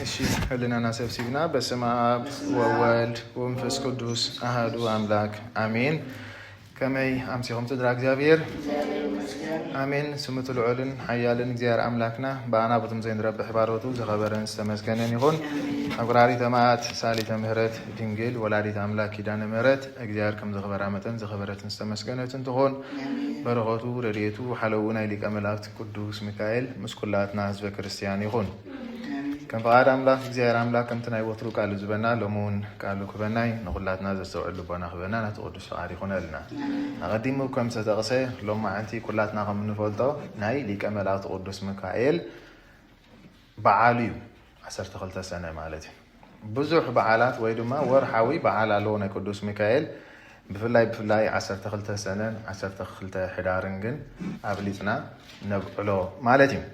እሺ፣ ህልናና ሰብሲብና። በስመ አብ ወወልድ ወመንፈስ ቅዱስ አሐዱ አምላክ አሜን። ከመይ ኣምሲኹም ስድራ እግዚኣብሔር? ኣሜን። ስሙ እቲ ልዑልን ሓያልን እግዚኣብሔር ኣምላክና ብኣና ብቱም ዘይንረብሕ ባሮቱ ዝኸበረን ዝተመስገነን ይኹን። ኣቁራሪተ መዓት ሳሊተ ምህረት ድንግል ወላዲት ኣምላክ ኪዳነ ምህረት እግዚኣብሔር ከም ዝኸበራ መጠን ዝኸበረትን ዝተመስገነትን ትኹን። በረኸቱ ረድኤቱ ሓለዉ ናይ ሊቀ መላእክት ቅዱስ ሚካኤል ምስ ኩላትና ህዝበ ክርስቲያን ይኹን። ከም ፍቓድ ኣምላኽ እግዚኣብሔር ኣምላክ ከምቲ ናይ ወትሩ ቃሉ ዝበና ሎሚ እውን ቃሉ ክበናይ ንኹላትና ዘስተውዕል ልቦና ክበና ናቲ ቅዱስ ፍቓድ ይኹነልና። ኣቐዲሙ ከም ዝተጠቕሰ ሎማዓንቲ ኩላትና ከም እንፈልጦ ናይ ሊቀ መላእክት ቅዱስ ሚካኤል በዓሉ እዩ። ዓሰርተ ክልተ ሰነ ማለት እዩ። ብዙሕ በዓላት ወይ ድማ ወርሓዊ በዓል ኣለዎ ናይ ቅዱስ ሚካኤል። ብፍላይ ብፍላይ ዓሰርተ ክልተ ሰነን ዓሰርተ ክልተ ሕዳርን ግን ኣብሊፅና ነብዕሎ ማለት እዩ።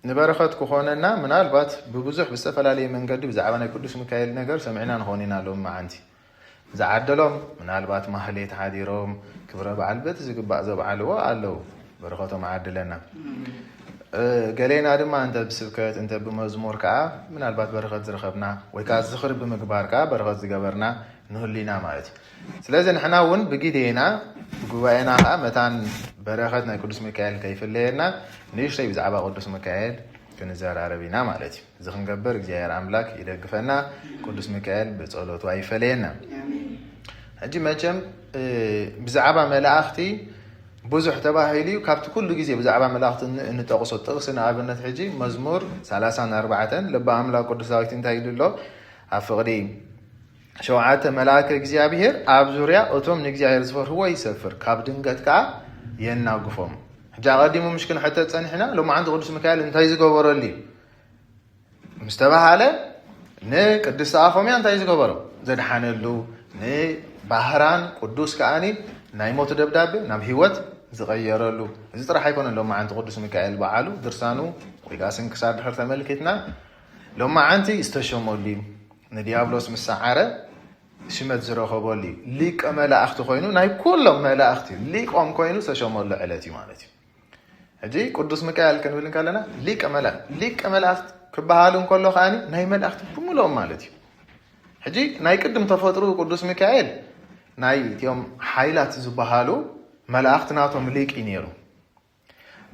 ንበረኸት ክኾነና ምናልባት ብብዙሕ ብዝተፈላለየ መንገዲ ብዛዕባ ናይ ቅዱስ ሚካኤል ነገር ሰሚዕና ንኾን ኢና ሎም መዓንቲ ዝዓደሎም ምናልባት ማህሌት ሓዲሮም ክብረ በዓል በቲ ዝግባእ ዘብዓልዎ ኣለዉ። በረኸቶም ዓድለና። ገሌና ድማ እንተ ብስብከት እንተ ብመዝሙር ከዓ ምናልባት በረኸት ዝረኸብና ወይ ከዓ ዝኽሪ ብምግባር ከዓ በረኸት ዝገበርና ንህሉ ኢና ማለት እዩ። ስለዚ ንሕና እውን ብግዴና ብጉባኤና ከዓ መታን በረኸት ናይ ቅዱስ ሚካኤል ከይፍለየና ንእሽተይ ብዛዕባ ቅዱስ ሚካኤል ክንዘራረብ ኢና ማለት እዩ። እዚ ክንገብር እግዚኣብሔር ኣምላክ ይደግፈና። ቅዱስ ሚካኤል ብጸሎቱ ኣይፈለየና። ሕጂ መቸም ብዛዕባ መላእኽቲ ብዙሕ ተባሂሉ እዩ። ካብቲ ኩሉ ግዜ ብዛዕባ መላእኽቲ እንጠቕሶ ጥቕሲ ንኣብነት ሕጂ መዝሙር ሰላሳን ኣርባዕተን ልበ ኣምላክ ቅዱስ ዳዊት እንታይ ኢሉ ኣሎ? ኣብ ፍቕዲ ሸውዓተ መልኣከ እግዚኣብሔር ኣብ ዙርያ እቶም ንእግዚኣብሔር ዝፈርህዎ ይሰፍር፣ ካብ ድንገት ከዓ የናግፎም። ሕጂ ኣቐዲሙ ምሽ ክንሕተት ጸኒሕና፣ ሎማዓንቲ ቅዱስ ሚካኤል እንታይ ዝገበረሉ እዩ? ምስ ተባሃለ ንቅድስቲ ኣፎምያ እንታይ ዝገበሮ? ዘድሓነሉ፣ ንባህራን ቅዱስ ከኣኒ ናይ ሞት ደብዳቤ ናብ ህይወት ዝቐየረሉ። እዚ ጥራሕ ኣይኮነን። ሎማዓንቲ ቅዱስ ሚካኤል በዓሉ ድርሳኑ ወይ ከዓ ስንክሳር ድሕር ተመልኪትና ሎማዓንቲ ዝተሸመሉ እዩ። ንዲያብሎስ ምስ ሰዓረ ሽመት ዝረኸበሉ እዩ። ሊቀ መላእኽቲ ኮይኑ ናይ ኩሎም መላእኽቲ ሊቆም ኮይኑ ዝተሸመሉ ዕለት እዩ ማለት እዩ። ሕጂ ቅዱስ ሚካኤል ክንብል እንከለና ሊቀ መላእኽት ሊቀ መላእኽት ክበሃል እንከሎ ከኣኒ ናይ መላእኽቲ ብምልኦም ማለት እዩ። ሕጂ ናይ ቅድም ተፈጥሩ ቅዱስ ሚካኤል ናይ እቲኦም ሓይላት ዝበሃሉ መላእኽቲ ናቶም ሊቅ እዩ ነይሩ።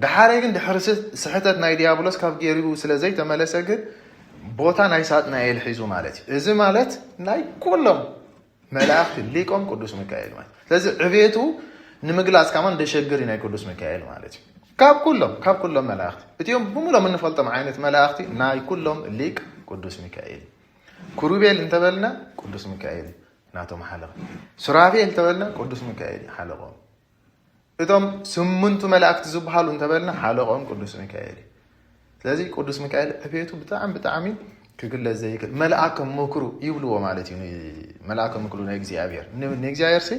ደሓረ ግን ድሕሪ ስሕተት ናይ ዲያብሎስ ካብ ገይሩ ስለ ዘይተመለሰ ግን ቦታ ናይ ሳጥናኤል ሒዙ ማለት እዩ። እዚ ማለት ናይ ኩሎም መላእኽቲ ሊቆም ቅዱስ ሚካኤል ማለት። ስለዚ ዕቤቱ ንምግላጽ ከማን ደሸግር እዩ ናይ ቅዱስ ሚካኤል ማለት እዩ። ካብ ኩሎም ካብ ኩሎም መላእኽቲ እቲኦም ብምሎም እንፈልጦም ዓይነት መላእኽቲ ናይ ኩሎም ሊቅ ቅዱስ ሚካኤል። ኩሩቤል እንተበልና ቅዱስ ሚካኤል ናቶም ሓለቕ። ሱራፌል እንተበልና ቅዱስ ሚካኤል ሓለቖም። እቶም ስምንቱ መላእክቲ ዝበሃሉ እንተበልና ሓለቆም ቅዱስ ሚካኤል እዩ። ስለዚ ቅዱስ ሚካኤል ዕቤቱ ብጣዕሚ ብጣዕሚ ክግለጽ ዘይክእል መልኣከ ምክሩ ይብልዎ ማለት እዩ። መልኣከ ምክሩ ናይ እግዚኣብሔር ንእግዚኣብሔር ሲ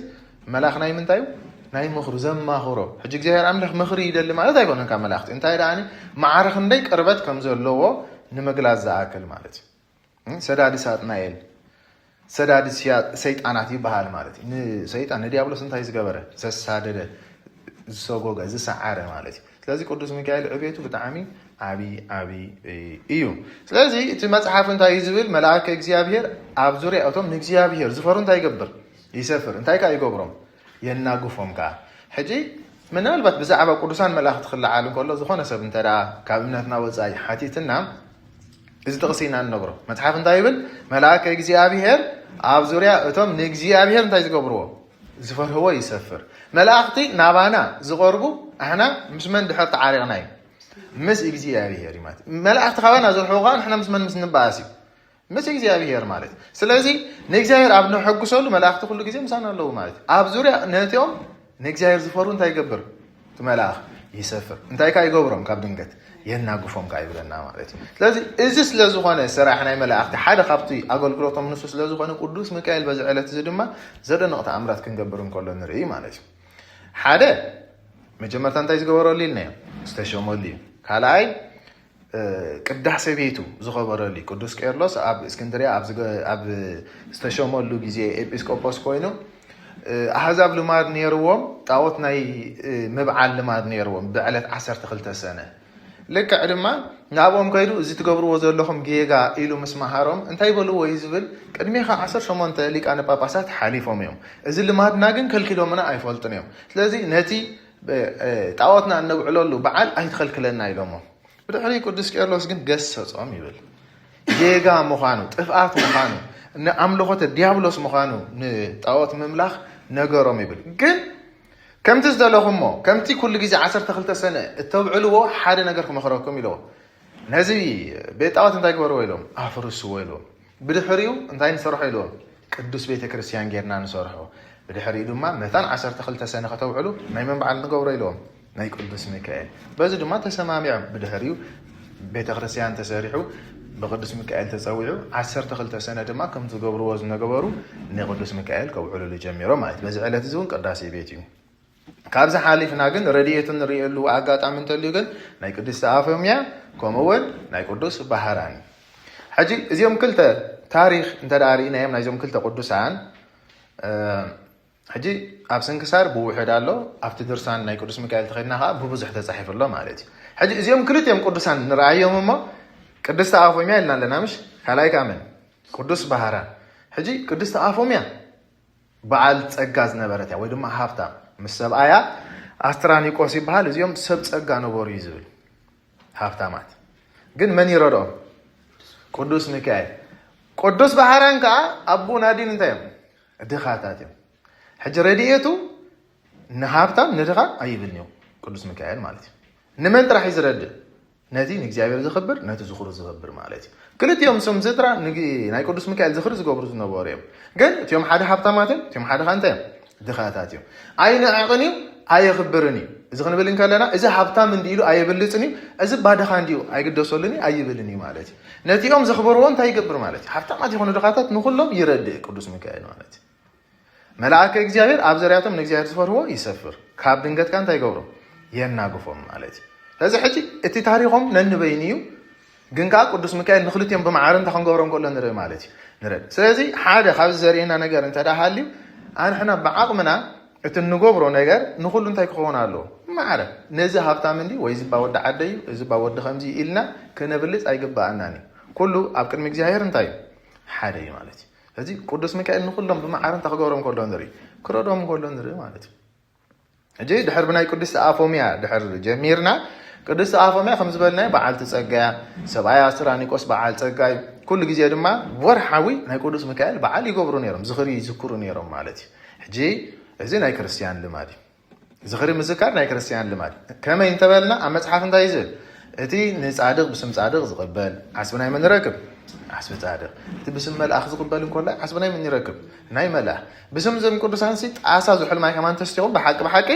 መልኣኽ ናይ ምንታይ እዩ? ናይ ምክሩ ዘማኽሮ። ሕጂ እግዚኣብሔር ኣምላኽ ምክሪ ይደሊ ማለት ኣይኮነን ካብ መላእክቲ። እንታይ ደኣ ማዕረ ክንደይ ቅርበት ከም ዘለዎ ንምግላጽ ዝኣክል ማለት እዩ። ሰዳዲ ሳጥናኤል ሰዳዲ ሰይጣናት ይበሃል ማለት እዩ። ንሰይጣን ንዲያብሎስ እንታይ ዝገበረ? ዘሳደደ፣ ዝሰጎገ፣ ዝሰዓረ ማለት እዩ። ስለዚ ቅዱስ ሚካኤል ዕቤቱ ብጣዕሚ ዓብዪ ዓብዪ እዩ። ስለዚ እቲ መፅሓፍ እንታይ እዩ ዝብል? መልኣከ እግዚኣብሔር ኣብ ዙሪያ እቶም ንእግዚኣብሔር ዝፈሩ እንታይ ይገብር? ይሰፍር። እንታይ ከዓ ይገብሮም? የናግፎም ከዓ። ሕጂ ምናልባት ብዛዕባ ቅዱሳን መላእኽቲ ክለዓል እንከሎ ዝኾነ ሰብ እንተ ደኣ ካብ እምነትና ወፃኢ ሓቲትና እዚ ጥቕሲ ኢና እንነግሮ። መጽሓፍ እንታይ ይብል? መልኣከ እግዚኣብሔር ኣብ ዙርያ እቶም ንእግዚኣብሔር እንታይ ዝገብርዎ? ዝፈርህዎ ይሰፍር። መላእኽቲ ናባና ዝቐርቡ ኣሕና ምስ መን ድሕር ተዓሪቕና እዩ? ምስ እግዚኣብሔር እዩ ማለት። መላእኽቲ ካባና ዝርሕቑ ከዓ ንሕና ምስ መን ምስ ንበኣስ እዩ? ምስ እግዚኣብሔር ማለት። ስለዚ ንእግዚኣብሔር ኣብ ንሐጉሰሉ መላእኽቲ ኩሉ ግዜ ምሳና ኣለዉ ማለት እዩ። ኣብ ዙርያ ነቲኦም ንእግዚኣብሔር ዝፈሩ እንታይ ይገብር? እቲ መልኣኽ ይሰፍር። እንታይ ከኣ ይገብሮም? ካብ ድንገት የናግፎም ከኣ ይብለና ማለት እዩ። ስለዚ እዚ ስለ ዝኾነ ስራሕ ናይ መላእኽቲ ሓደ ካብቲ ኣገልግሎቶም ንሱ ስለ ዝኾነ ቅዱስ ሚካኤል በዚ ዕለት እዚ ድማ ዘደንቕ ተኣምራት ክንገብር እንከሎ ንርኢ ማለት እዩ። ሓደ መጀመርታ እንታይ ዝገበረሉ ኢልናዮ? ዝተሸመሉ እዩ። ካልኣይ ቅዳሴ ቤቱ ዝኸበረሉ እዩ። ቅዱስ ቄርሎስ ኣብ እስክንድርያ ኣብ ዝተሸመሉ ግዜ ኤጲስቆጶስ ኮይኑ ኣህዛብ ልማድ ነይርዎም ጣዖት ናይ ምብዓል ልማድ ነይርዎም ብዕለት ዓሰርተ ክልተ ሰነ። ልክዕ ድማ ንኣብኦም ከይዱ፣ "እዚ ትገብርዎ ዘለኹም ጌጋ" ኢሉ ምስ መሃሮም፣ እንታይ በልዎ እዩ ዝብል? "ቅድሜኻ ዓሰርተ ሸሞንተ ሊቃነ ጳጳሳት ሓሊፎም እዮም፣ እዚ ልማድና ግን ከልኪሎምና ኣይፈልጡን እዮም። ስለዚ ነቲ ጣዖትና እነብዕለሉ በዓል ኣይትኸልክለና" ኢሎሞ። ብድሕሪ ቅዱስ ቄርሎስ ግን ገሰጾም ይብል። ጌጋ ምዃኑ፣ ጥፍኣት ምዃኑ፣ ንኣምልኾተ ዲያብሎስ ምዃኑ፣ ንጣዖት ምምላኽ ነገሮም ይብል። ግን ከምቲ ዝደለኹሞ፣ ከምቲ ኩሉ ግዜ ዓሰርተ ክልተ ሰነ እተብዕልዎ ሓደ ነገር ክመኽረኩም ኢልዎ። ነዚ ቤት ጣዖት እንታይ ግበርዎ ኢሎም? ኣፍርስዎ ኢልዎም። ብድሕሪኡ እንታይ ንሰርሖ ኢልዎም? ቅዱስ ቤተ ክርስቲያን ጌርና ንሰርሖ። ብድሕሪኡ ድማ መታን ዓሰርተ ክልተ ሰነ ከተብዕሉ ናይ መን በዓል ንገብሮ ኢልዎም? ናይ ቅዱስ ሚካኤል። በዚ ድማ ተሰማሚዖም። ብድሕሪኡ ቤተ ክርስቲያን ተሰሪሑ ብቅዱስ ሚካኤል ተጸዊዑ ዓሰርተ ክልተ ሰነ ድማ ከም ዝገብርዎ ዝነገበሩ ንቅዱስ ሚካኤል ከብዕሉሉ ጀሚሮም ማለት እዩ። በዚ ዕለት እዚ እውን ቅዳሴ ቤት እዩ። ካብዚ ሓሊፍና ግን ረድኤቱ ንርእየሉ ኣጋጣሚ እንተልዩ ግን ናይ ቅድስቲ ኣፎምያ ከምኡ እውን ናይ ቅዱስ ባህራን እዩ። ሕጂ እዚኦም ክልተ ታሪኽ እንተ ደኣ ርኢናዮም ናይዞም ክልተ ቅዱሳን፣ እ፣ ሕጂ ኣብ ስንክሳር ብውሕድ ኣሎ፣ ኣብቲ ድርሳን ናይ ቅዱስ ሚካኤል ተኸድና ከዓ ብብዙሕ ተጻሒፉ ኣሎ ማለት እዩ። ሕጂ እዚኦም ክልቲኦም ቅዱሳን ንረኣዮም እሞ ቅድስቲ ኣፎምያ ኢልና ኣለና ምሽ? ካልኣይ ከዓ መን? ቅዱስ ባህራን። ሕጂ ቅድስቲ ኣፎምያ በዓል ጸጋ ዝነበረት እያ፣ ወይ ድማ ሃብታም። ምስ ሰብኣያ ኣስትራኒቆስ ይበሃል። እዚኦም ሰብ ጸጋ ነበሩ እዩ ዝብል። ሃብታማት። ግን መን ይረድኦም? ቅዱስ ሚካኤል። ቅዱስ ባህራን ከዓ ኣቦ ናዲን እንታይ እዮም? ድኻታት እዮም። ሕጂ ረድኤቱ ንሃብታም ንድኻ ኣይብልን እዩ ቅዱስ ሚካኤል ማለት እዩ። ንመን ጥራሕ እዩ ዝረድእ? ነቲ ንእግዚኣብሔር ዘኽብር፣ ነቲ ዝኽሩ ዘኽብር ማለት እዩ። ክልቲኦም ስም ስድራ ንግ-፣ ናይ ቅዱስ ሚካኤል ዝኽሪ ዝገብሩ ዝነበሩ እዮም። ግን እቲኦም ሓደ ሃብታማት እዮም፣ እቲኦም ሓደ ኸ እንታይ እዮም? ድኻታት እዮም። ኣይንዕቕን እዩ፣ ኣየኽብርን እዩ። እዚ ክንብል እንከለና፣ እዚ ሃብታም እንዲ ኢሉ ኣየብልጽን እዩ፣ እዚ ባ ድኻ እንዲዩ ኣይግደሰሉን እዩ፣ ኣይብልን እዩ ማለት እዩ። ነቲኦም ዘኽብርዎ እንታይ ይገብር ማለት እዩ? ሃብታማት ይኹኑ ድኻታት ንኹሎም ይረድእ ቅዱስ ሚካኤል ማለት እዩ። መልኣከ እግዚኣብሔር ኣብ ዘርያቶም ንእግዚኣብሔር ዝፈርህዎ ይሰፍር። ካብ ድንገት ከ እንታይ ይገብሮም? የናግፎም ማለት እዩ። ስለዚ ሕጂ እቲ ታሪኾም ነንበይኑ እዩ፣ ግን ከኣ ቅዱስ ሚካኤል ንኽልቲኦም ብመዓረ እንታይ ክንገብሮም ከሎ ንርኢ ማለት እዩ። ንረድ-፣ ስለዚ ሓደ ካብዚ ዘርእየና ነገር እንተ ደኣ ሃልዩ፣ ኣንሕና ብዓቕምና እቲ እንገብሮ ነገር ንኹሉ እንታይ ክኸውን ኣለዎ? ማዕረ። ነዚ ሃብታም እንዲ ወይ እዚ ባ ወዲ ዓደ እዩ፣ እዚ ባ ወዲ ከምዚ እዩ ኢልና ክነብልጽ ኣይግብኣናን እዩ። ኩሉ ኣብ ቅድሚ እግዚኣብሔር እንታይ እዩ? ሓደ እዩ ማለት እዩ። ስለዚ ቅዱስ ሚካኤል ንኹሎም ብመዓረ እንታይ ክገብሮም ከሎ ንርኢ? ክረድኦም ከሎ ንርኢ ማለት እዩ። ሕጂ ድሕር ብናይ ቅድስቲ ኣፎምያ ድሕር ጀሚርና፣ ቅድስቲ ኣፎምያ ከም ዝበልናዮ በዓልቲ ጸጋ እያ። ሰብኣያ ኣስትራኒቆስ በዓል ጸጋ እዩ። ኩሉ ግዜ ድማ ወርሓዊ ናይ ቅዱስ ሚካኤል በዓል ይገብሩ ነይሮም፣ ዝኽሪ ይዝክሩ ነይሮም ማለት እዩ። ሕጂ እዚ ናይ ክርስትያን ልማድ እዩ። ዝኽሪ ምዝካር ናይ ክርስትያን ልማድ እዩ። ከመይ እንተበልና ኣብ መጽሓፍ እንታይ እዩ ዝብል? እቲ ንጻድቕ ብስም ጻድቕ ዝቕበል ዓስቢ ናይ መን ይረክብ? ዓስቢ ጻድቕ። እቲ ብስም መልኣኽ ዝቕበል እንከሎ ዓስቢ ናይ መን ይረክብ? ናይ መልኣኽ። ብስም እዞም ቅዱሳን ሲ ጣሳ ዝሑል ማይ ከማን ተስቲኹም ብሓቂ ብሓቂ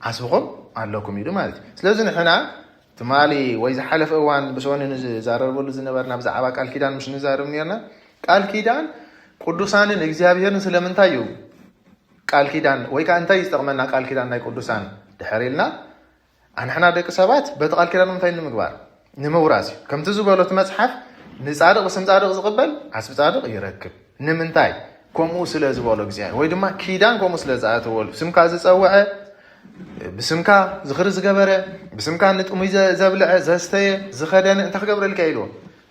ዓስብኹም ኣለኩም ኢሉ ማለት እዩ። ስለዚ ንሕና ትማሊ ወይ ዝሓለፈ እዋን ብሶኒ ንዝዛረበሉ ዝነበርና ብዛዕባ ቃል ኪዳን ምሽ ንዛረብ ነርና። ቃል ኪዳን ቅዱሳንን እግዚኣብሔርን ስለምንታይ እዩ ቃል ኪዳን ወይ ከዓ እንታይ እዩ ዝጠቕመና ቃል ኪዳን ናይ ቅዱሳን ድሕር ኢልና፣ ኣንሕና ደቂ ሰባት በቲ ቃል ኪዳን እንታይ ንምግባር? ንምውራስ እዩ። ከምቲ ዝበሎ እቲ መጽሓፍ፣ "ንጻድቕ ብስም ጻድቕ ዝቕበል ዓስቢ ጻድቕ ይረክብ።" ንምንታይ? ከምኡ ስለ ዝበሎ እግዚኣብሔር፣ ወይ ድማ ኪዳን ከምኡ ስለ ዝኣተወሉ፣ ብስምካ ዝጸውዐ፣ ብስምካ ዝኽሪ ዝገበረ፣ ብስምካ ንጥሙይ ዘ-፣ ዘብልዐ፣ ዘስተየ፣ ዝኸደነ፣ እንታይ ክገብረልካ ኢልዎ?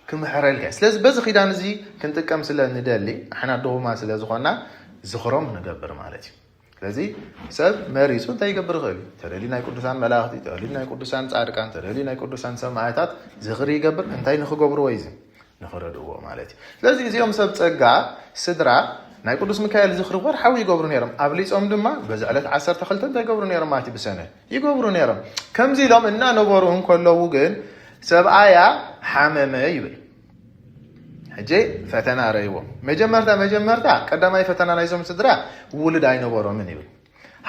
ክምሕረልካ እዩ። ስለዚ በዚ ኪዳን እዚ ክንጥቀም ስለ ንደሊ፣ ንሕና ድኹማን ስለ ዝኾና፣ ዝኽሮም ንገብር ማለት እዩ። ስለዚ ሰብ መሪጹ እንታይ ይገብር ይኽእል እዩ? ተደልዩ ናይ ቅዱሳን መላእኽቲ፣ ተደልዩ ናይ ቅዱሳን ጻድቃን፣ ተደልዩ ናይ ቅዱሳን ሰማዕታት ዝኽሪ ይገብር። እንታይ ንኽገብርዎ እዩ እዚ? ንኽረድእዎ ማለት እዩ። ስለዚ እዚኦም ሰብ ጸጋ ስድራ ናይ ቅዱስ ሚካኤል ዝኽሪ ወርሓዊ ይገብሩ ነይሮም። ኣብሊጾም ድማ በዚ ዕለት ዓሰርተ ክልተ እንታይ ይገብሩ ነይሮም ማለት እዩ? ብሰነ ይገብሩ ነይሮም። ከምዚ ኢሎም እናነበሩ እንከለዉ ግን ሰብኣያ ሓመመ ይብል። ሕጂ ፈተና ረእይዎም። መጀመርታ፣ መጀመርታ ቀዳማይ ፈተና ናይዞም ስድራ ውሉድ ኣይነበሮምን ይብል።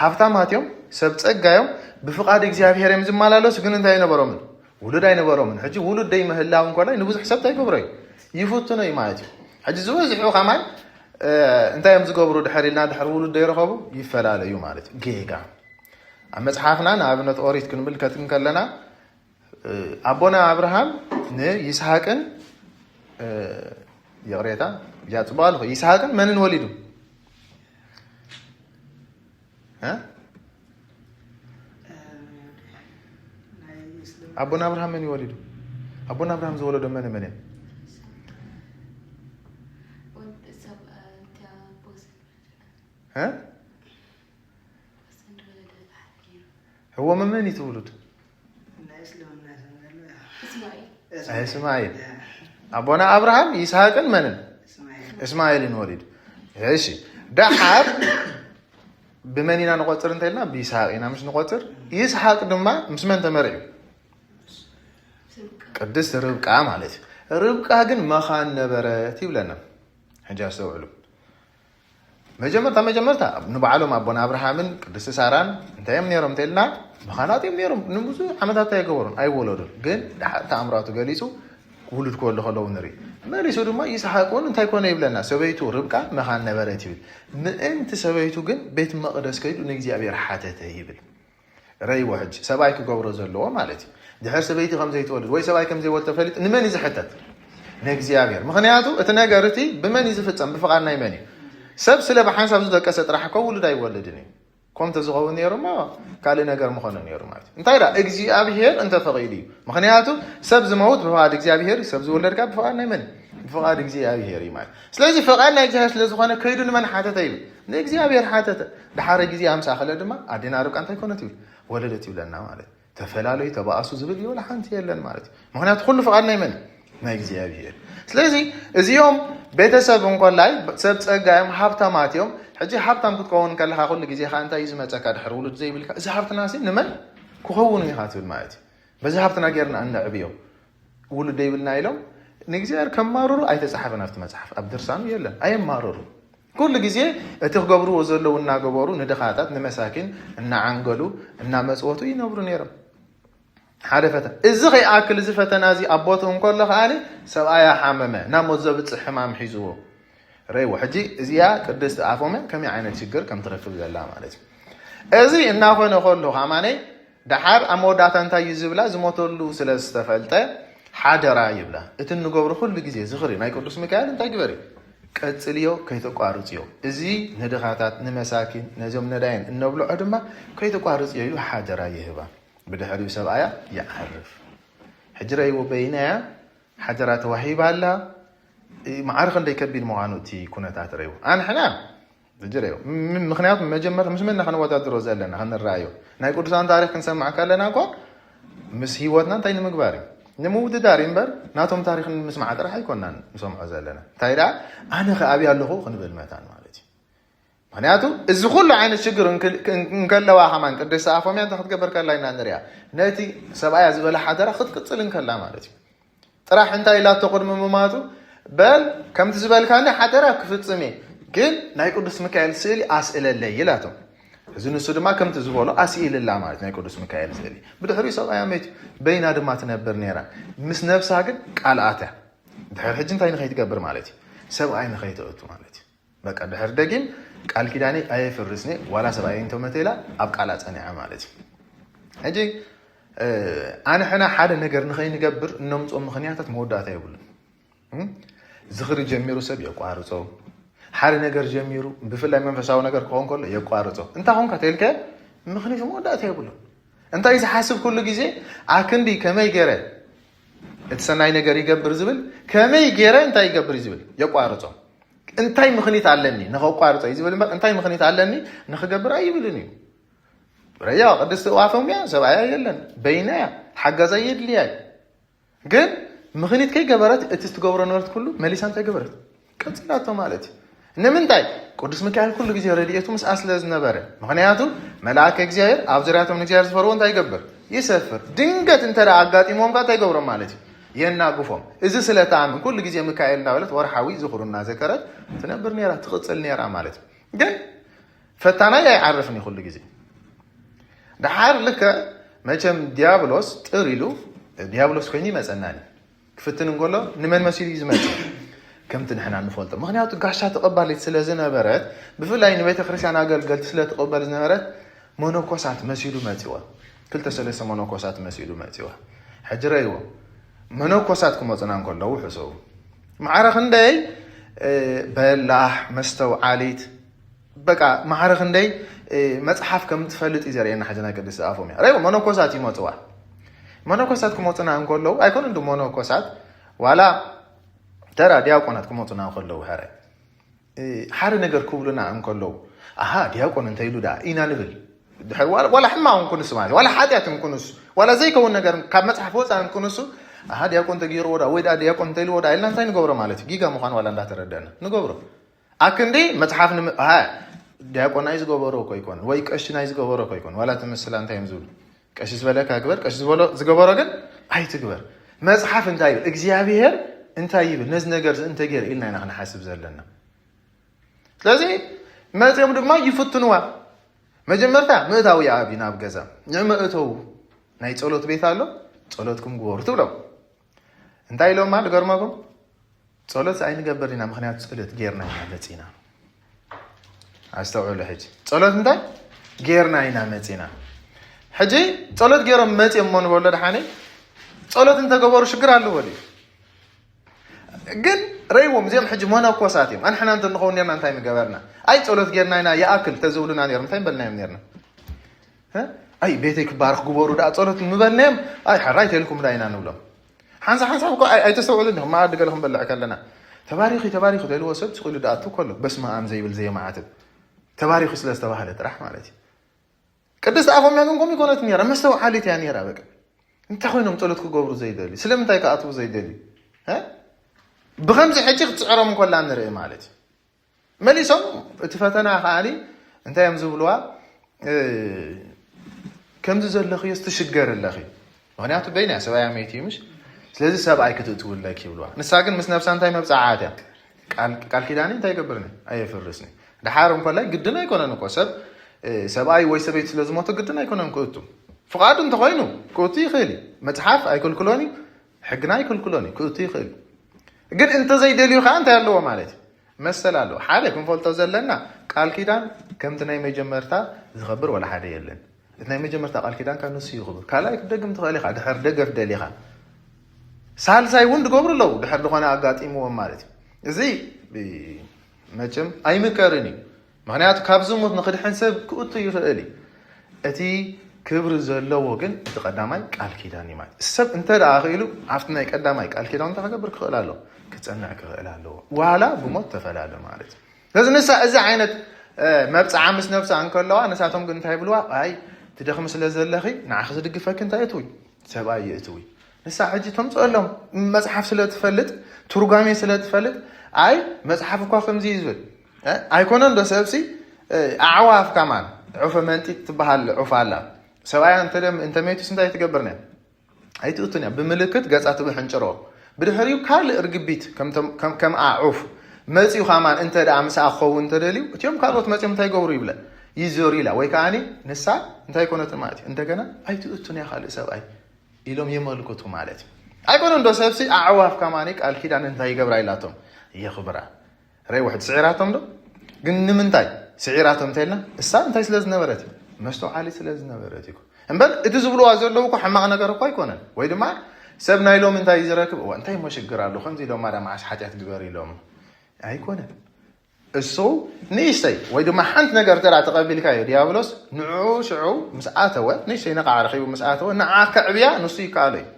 ሃብታማት እዮም፣ ሰብ ጸጋ እዮም፣ ብፍቓድ እግዚኣብሔር እዮም ዝመላለሱ፣ ግን እንታይ ኣይነበሮምን? ውሉድ ኣይነበሮምን። ሕጂ ውሉድ ደይ ምህላው እንኮላይ ንብዙሕ ሰብ እንታይ ይገብሮ እዩ? ይፍትኖ እዩ ማለት እዩ። ሕጂ ዝበዝሑ ከማን፣ እ፣ እንታይ እዮም ዝገብሩ ድሕር ኢልና ድሕር ውሉድ ደይረኸቡ ይፈላለዩ ማለት እዩ። ጌጋ። ኣብ መጽሓፍና ንኣብነት ኦሪት ክንምልከት እንከለና፣ እ፣ ኣቦና ኣብርሃም ንይስሐቅን፣ እ፣ ይቕሬታ፣ ያ ጽቡቕ ኣለኹ። ይስሐቅን መንን ወሊዱ? እ? ኣቦና ኣብርሃም መን እዩ ወሊዱ? ኣቦና ኣብርሃም ዝወለዶ መን መን እዮም? እ? እዎ መመን እዩ ትውሉድ? ናይ እስልምና ስም ዘሎ፣ ያ። እስማኤል። እስማኤል። ኣቦና ኣብርሃም ይስሐቅን መንን? እስማኤል። እስማኤልን ወሊዱ። እሺ፣ ደሓር ብመን ኢና ንቆጽር እንተልና፣ ብይስሐቅ ኢና ምስ ንቆጽር። ይስሐቅ ድማ ምስ መን ተመርዒ? ቅድስት ርብቃ ማለት እዩ። ርብቃ ግን መኻን ነበረት ይብለና። ሕጂ ኣስተውዕሉ። መጀመርታ መጀመርታ ንባዕሎም ኣቦና ኣብርሃምን ቅድስቲ ሳራን እንታይ እዮም ነይሮም እንተልና፣ መኻናት እዮም ነይሮም። ንብዙሕ ዓመታት እንታይ ኣይገበሩን፣ ኣይወለዱን። ግን ደሓር ተኣምራቱ ገሊጹ ውሉድ ክወልዱ ከለዉ ንርኢ። መሊሱ ድማ ይስሐቅ እውን እንታይ ኮነ ይብለና፣ ሰበይቱ ርብቃ መኻን ነበረት ይብል። ምእንቲ ሰበይቱ ግን ቤት መቕደስ ከይዱ ንእግዚኣብሔር ሓተተ ይብል። ረይዎ ሕጂ ሰብኣይ ክገብሮ ዘለዎ ማለት እዩ። ድሕር ሰበይቲ ከም ዘይትወልድ ወይ ሰብኣይ ከም ዘይወልድ ተፈሊጡ ንመን እዩ ዝሕተት? ንእግዚኣብሔር። ምኽንያቱ እቲ ነገር እቲ ብመን እዩ ዝፍጸም? ብፍቓድ ናይ መን እዩ? ሰብ ስለ ብሓንሳብ ዝደቀሰ ጥራሕ እኮ ውሉድ ኣይወልድን እዩ። ኮም ተዝኸውን ነይሩ እሞ ካልእ ነገር ምኾነ ነይሩ ማለት እዩ። እንታይ ዳ እግዚኣብሔር እንተፈቒዱ እዩ። ምኽንያቱ ሰብ ዝመውት ብፍቓድ እግዚኣብሔር እዩ፣ ሰብ ዝውለድ ካብ ብፍቓድ ናይ መን? ብፍቓድ እግዚኣብሔር እዩ ማለት። ስለዚ ፍቓድ ናይ እግዚኣብሔር ስለ ዝኾነ ከይዱ ንመን ሓተተ ይብል? ንእግዚኣብሔር ሓተተ። ደሓረ ግዜ ኣምሳ ከለ ድማ ኣዴና ርብቃ እንታይ ኮነት ይብል? ወለደት ይብለና ማለት እዩ። ተፈላለዩ ተባእሱ ዝብል ይብል ሓንቲ የለን ማለት እዩ። ምኽንያቱ ኩሉ ፍቓድ ናይ መን? ናይ እግዚኣብሔር። ስለዚ እዚኦም ቤተሰብ እንኮላይ ሰብ ጸጋ እዮም፣ ሃብታማት እዮም። ሕጂ ሃብታም ክትከውን ከለኻ ኩሉ ግዜ ኸዓ እንታይ እዩ ዝመጸካ ድሕሪ ውሉድ ዘይብልካ? እዚ ሃብትና ሲ ንመን ክኸውን ኢኻ ትብል ማለት እዩ። በዚ ሃብትና ጌርና እነዕብዮ ውሉድ ዘይብልና ኢሎም ንእግዚኣብሔር ከማርሩ ኣይተጻሕፈን ኣብቲ መጽሓፍ፣ ኣብ ድርሳኑ የለን። ኣየማርሩ። ኩሉ ግዜ እቲ ክገብርዎ ዘለዉ እናገበሩ ንድኻታት ንመሳኪን እናዓንገሉ እናመጽወቱ ይነብሩ ነይሮም። ሓደ ፈተና። እዚ ከይኣክል እዚ ፈተና እዚ ኣቦቱ እንከሎ ከኣኒ ሰብኣያ ሓመመ፣ ናብ ሞት ዘብጽሕ ሕማም ሒዝዎ ረይዎ። ሕጂ እዚኣ ቅድስቲ ኣፎምያ ከመይ ዓይነት ሽግር ከም ትረክብ ዘላ ማለት እዩ። እዚ እናኾነ ከሎ ከማነይ ደሓር ኣብ መወዳእታ እንታይ እዩ ዝብላ? ዝሞተሉ ስለ ዝተፈልጠ ሓደራ ይብላ። እቲ እንገብሮ ኩሉ ግዜ ዝኽሪ ናይ ቅዱስ ሚካኤል እንታይ ግበሪ? ቀጽልዮ፣ ከይተቋርጽዮ። እዚ ንድኻታት፣ ንመሳኪን፣ ነዞም ነዳያን እነብልዖ ድማ ከይተቋርጽዮ ኢሉ ሓደራ ይህባ። ብድሕሪኡ ሰብኣያ ይዓርፍ። ሕጂ ረይዎ በይናያ ሓደራ ተዋሂባ ኣላ። እ፣ ማዕረ ክንደይ ከቢድ ምዃኑ እቲ ኩነታት ረይዎ። ኣንሕና ሕጂ ረይዎ። ም-፣ ምኽንያቱ መጀመርታ ምስ መን ኢና ከነወዳድሮ ዘለና፣ ክንረኣዮ። ናይ ቅዱሳን ታሪኽ ክንሰምዕ ከለና እኳ ምስ ህይወትና እንታይ ንምግባር እዩ? ንምውድዳር እዩ እምበር፣ ናቶም ታሪኽ ንምስማዕ ጥራሕ ኣይኮናን ንሰምዖ ዘለና። እንታይ ደኣ፣ ኣነ ከ ኣብይ ኣለኹ ክንብል መታን ማለት እዩ። ምኽንያቱ፣ እዚ ኩሉ ዓይነት ሽግር እንክል-፣ እንከለዋ ከማን ቅድስቲ ኣፎምያ እንታይ ክትገብር ከላ ኢና ንሪኣ? ነቲ ሰብኣያ ዝበላ ሓደራ ክትቅጽል እንከላ ማለት እዩ። ጥራሕ እንታይ ኢላቶ ቅድሚ ምማቱ? በል፣ ከምቲ ዝበልካኒ ሓደራ ክፍጽም እየ፣ ግን ናይ ቅዱስ ሚካኤል ስእሊ ኣስእለለይ ኢላቶ። እዚ ንሱ ድማ ከምቲ ዝበሎ ኣስኢልላ ማለት ናይ ቅዱስ ሚካኤል ስእሊ። ብድሕሪኡ ሰብኣያ መይቱ፣ በይና ድማ ትነብር ነይራ። ምስ ነብሳ ግን ቃል ኣትያ። ድሕሪ ሕጂ እንታይ ንኸይትገብር ማለት እዩ? ሰብኣይ ንኸይተእቱ ማለት እዩ። በቃ ድሕሪ ደጊም ቃል ኪዳነይ ኣየፍርስን እየ፣ ዋላ ሰብኣይ እንተመተ ኢላ ኣብ ቃላ ጸኒዓ ማለት እዩ። ሕጂ፣ እ፣ ኣንሕና ሓደ ነገር ንኸይንገብር እነምጽኦ ምኽንያታት መወዳእታ የብሉን። እም? ዝኽሪ ጀሚሩ ሰብ የቋርጾ። ሓደ ነገር ጀሚሩ፣ ብፍላይ መንፈሳዊ ነገር ክኸውን ከሎ የቋርጾ። እንታይ ኾንካ ተልከ ምኽንያቱ መወዳእታ የብሉን። እንታይ ዝሓስብ ኩሉ ግዜ ኣክንዲ ከመይ ገይረ እቲ ሰናይ ነገር ይገብር ዝብል፣ ከመይ ገይረ እንታይ ይገብር እዩ ዝብል የቋርጾ። እንታይ ምኽንያት ኣለኒ ንኸቋርጾ እዩ ዝብል እምበር፣ እንታይ ምኽንያት ኣለኒ ንኽገብር ኣይብልን እዩ። ረያ ቅድስቲ ኣፎምያ ሰብኣያ የለን፣ በይናያ፣ ሓጋዛ የድልያ እዩ። ግን ምኽንያት ከይገበረት እቲ ትገብሮ ነበረት ኩሉ መሊሳ እንታይ ገበረት? ቀጺላቶ ማለት እዩ። ንምንታይ? ቅዱስ ሚካኤል ኩሉ ግዜ ረድኤቱ ምስኣ ስለ ዝነበረ። ምኽንያቱ መልኣከ እግዚኣብሔር ኣብ ዙርያቶም ንእግዚኣብሔር ዝፈርዎ እንታይ ይገብር? ይሰፍር። ድንገት እንተ ደኣ ኣጋጢሞም ከ እንታይ ይገብሮም ማለት እዩ? የናግፎም። እዚ ስለ ትኣምን ኩሉ ግዜ ሚካኤል እናበለት ወርሓዊ ዝኽሩ እናዘከረት ትነብር ነይራ፣ ትቕጽል ነይራ ማለት እዩ። ግን ፈታናይ ኣይዓርፍን እዩ ኩሉ ግዜ። ደሓር ልክዕ መቸም ዲያብሎስ ጥር ኢሉ ዲያብሎስ ኮይኑ ይመጸናኒ። ክፍትን እንከሎ ንመን መሲሉ እዩ ዝመጽእ? ከምቲ ንሕና ንፈልጦ። ምኽንያቱ ጋሻ ተቐባሊት ስለ ዝነበረት፣ ብፍላይ ንቤተ ክርስቲያን ኣገልገልቲ ስለ ትቕበል ዝነበረት፣ መነኮሳት መሲሉ መጺዋ። ክልተ ሰለስተ መነኮሳት መሲሉ መጺዋ። ሕጂ ረይዎ። መነኮሳት ክመጹና እንከለዉ ሕሰቡ። ማዕረ ክንደይ፣ እ፣ በላሕ፣ መስተውዓሊት፣ በቃ ማዕረ ክንደይ፣ እ፣ መጽሓፍ ከም ትፈልጥ እዩ ዘርእየና። ሕጂ ናይ ቅድስቲ ኣፎምያ። ረይዎ፣ መነኮሳት ይመጹዋ። መነኮሳት ክመፁና እንከለዉ ኣይኮነ እንዱ መነኮሳት ዋላ ተራ ዲያቆናት ክመፁና እንከለዉ ሕረ ሓደ ነገር ክብሉና እንከለዉ ኣሃ ዲያቆን እንተ ኢሉ ደኣ ኢና ንብል። ዋላ ሕማቕ እንኩንስ ማለት ዋላ ሓጢኣት እንኩንስ ዋላ ዘይከውን ነገር ካብ መፅሓፍ ወፃ እንኩንሱ ኣሃ ዲያቆን ተገይርዎ ዳ ወይ ዲያቆን እንተ ኢልዎ ዳ ኢልና እንታይ ንገብሮ ማለት እዩ? ጊጋ ምዃን ዋላ እንዳተረደና ንገብሮ ኣክንዲ መፅሓፍ ዲያቆን ናይ ዝገበሮ እኮ ይኮን ወይ ቀሺ ናይ ዝገበሮ እኮ ይኮን ዋላ እቲ ምስላ እንታይ እዮም ዝብሉ ቀሺ ዝበለካ ግበር ቀሺ ዝበሎ ዝገበሮ ግን ኣይትግበር። መፅሓፍ እንታይ ይብል እግዚኣብሄር እንታይ ይብል ነዚ ነገር እዚ እንተገይረ ኢልና ኢና ክንሓስብ ዘለና። ስለዚ መፅኦም ድማ ይፍትንዋ። መጀመርታ ምእታው ይኣብ ናብ ገዛ ንዕመእተው ናይ ፀሎት ቤት ኣሎ ፀሎትኩም ግበሩ ትብሎም። እንታይ ኢሎማ ድገርመኩም? ጸሎት ኣይንገብር ኢና ምክንያቱ ጸሎት ጌርና ኢና መጺና። ኣስተውዕሉ ሕጂ ጸሎት እንታይ ጌርና ኢና መጺና። ሕጂ ጸሎት ጌሮም መጺኦም እሞ ንበሎ ደሓነ ጸሎት እንተገበሩ ሽግር ኣለዎ ድዩ? ግን ረይዎም እዚኦም ሕጂ መነኮሳት እዮም። ኣንሕና እንተ ንኸውን ኔርና እንታይ ምገበርና? ኣይ ጸሎት ጌርና ኢና ይኣክል ተዝብሉና ኔሮም እንታይ ምበልናዮም ኔርና? ኣይ ቤተይ ክባርኽ ግበሩ ደኣ ጸሎት ምበልናዮም ኣይ ሕራይ ተልኩም ዳ ኢና ንብሎም። ሓንሳብ ሓንሳብ እኮ ኣይተስተውዕሉ እንዲኹም መኣዲ ገለ ክንበልዕ ከለና ተባሪኺ ተባሪኺ ተልዎ ሰብ ስቕ ኢሉ ደኣቱ ከሎ በስመ ኣም ዘይብል ዘየማዓትብ ተባሪኺ ስለ ዝተባህለ ጥራሕ ማለት እዩ። ቅድስቲ ኣፎምያ ግን ከምኡ ይኮነት ነራ መስተውዓሊት እያ ነራ በቃ እንታይ ኮይኖም ጸሎት ክገብሩ ዘይደልዩ ስለምንታይ ክኣትዉ ዘይደልዩ ብከምዚ ሕጂ ክትፅዕሮም እንኮላ ንርኢ ማለት እዩ። መሊሶም እቲ ፈተና ከዓኒ እንታይ እዮም ዝብልዋ ከምዚ ዘለኽዮስ ትሽገር ኣለኺ ምክንያቱ በይና ሰብኣያ መይቲ ምሽ ስለዚ ሰብኣይ ክትእትውለክ ይብልዋ ንሳ ግን ምስ ነብሳ እንታይ መብፅዓት እያ ቃል ኪዳኒ እንታይ ይገብርኒ ኣየፍርስኒ ድሓር እንኮላይ ግድን ኣይኮነን እኮ ሰብ ሰብኣይ ወይ ሰበይቲ ስለ ዝሞቱ ግድን ኣይኮነን ክእቱ ፍቓዱ እንተኮይኑ ክእቱ ይኽእል እዩ መፅሓፍ ኣይክልክሎን እዩ ሕግና ኣይክልክሎን እዩ ክእቱ ይኽእል እዩ ግን እንተዘይደልዩ ከዓ እንታይ ኣለዎ ማለት እዩ መሰል ኣለዎ ሓደ ክንፈልጦ ዘለና ቃል ኪዳን ከምቲ ናይ መጀመርታ ዝኸብር ወላ ሓደ የለን እቲ ናይ መጀመርታ ቃል ኪዳን ካብ ንሱ ይኽብር ካልኣይ ክትደግም ትኽእል ኢኻ ድሕር ደገፍ ደሊኻ ሳልሳይ እውን ዝገብሩ ኣለዉ ድሕር ዝኾነ ኣጋጢምዎም ማለት እዩ እዚ መቸም ኣይምከርን እዩ ምክንያቱ ካብ ዝሙት ንክድሕን ሰብ ክእቱ ይኽእል እዩ እቲ ክብሪ ዘለዎ ግን እቲ ቀዳማይ ቃል ኪዳን እዩ ማለት ሰብ እንተ ደኣ ክኢሉ ኣብቲ ናይ ቀዳማይ ቃል ኪዳን እንታይ ክገብር ክኽእል ኣለዎ ክፀንዕ ክኽእል ኣለዎ ዋላ ብሞት ተፈላለ ማለት እዩ ስለዚ ንሳ እዚ ዓይነት መብፅዓ ምስ ነብሳ እንከለዋ ንሳቶም ግን እንታይ ይብልዋ ኣይ ትደኽሚ ስለ ዘለኺ ንዓኺ ዝድግፈኪ እንታይ እትዊ ሰብኣይ የእትዊ ንሳ ሕጂ ተምፅአሎም መፅሓፍ ስለ ትፈልጥ ትርጓሜ ስለ ትፈልጥ ኣይ መፅሓፍ እኳ ከምዚ እዩ ዝብል ኣይኮነን ዶ ሰብሲ ኣዕዋፍ ከማን ዑፈ መንጢት ትበሃል ዑፍ ኣላ ሰብኣያ እንተመይቱስ እንታይ ትገብር ነ ኣይትእቱን እያ ብምልክት ገፃ ትብሕንጭሮ ብድሕሪኡ ካልእ እርግቢት ከምኣ ዑፍ መፂኡ ከማን እንተ ደኣ ምስኣ ክኸውን እንተደልዩ እቲኦም ካልኦት መፂኦም እንታይ ይገብሩ ይብለ ይዞሩ ኢላ ወይ ከዓ ንሳ እንታይ ይኮነትን ማለት እዩ እንደገና ኣይትእቱን እያ ካልእ ሰብኣይ ኢሎም የመልክቱ ማለት እዩ ኣይኮነ እንዶ ሰብሲ ኣዕዋፍ ከማኒ ቃል ኪዳን እንታይ ይገብራ ኢላቶም የኽብራ ረይ ውሕድ ስዒራቶም ዶ ግን ንምንታይ ስዒራቶም እንተልና እሳ እንታይ ስለ ዝነበረት መስተውዓሊ ስለ ዝነበረት እዩ እምበር እቲ ዝብልዋ ዘለዉ እኮ ሕማቕ ነገር እኮ ኣይኮነን ወይ ድማ ሰብ ናይ ሎም እንታይ ዝረክብ እዋ እንታይ ሞ ሽግር ኣሎ ከምዚ ኢሎም ማዳ መዓስ ሓጢኣት ግበር ኢሎም ኣይኮነን እሱ ንእሽተይ ወይ ድማ ሓንቲ ነገር ተራ ተቐቢልካዮ ዲያብሎስ ንዑ ሽዑ ምስ ኣተወ ንእሽተይ ነቓዕ ረኺቡ ምስ ኣተወ ንዓ ከዕብያ ንሱ ይከኣሎ እዩ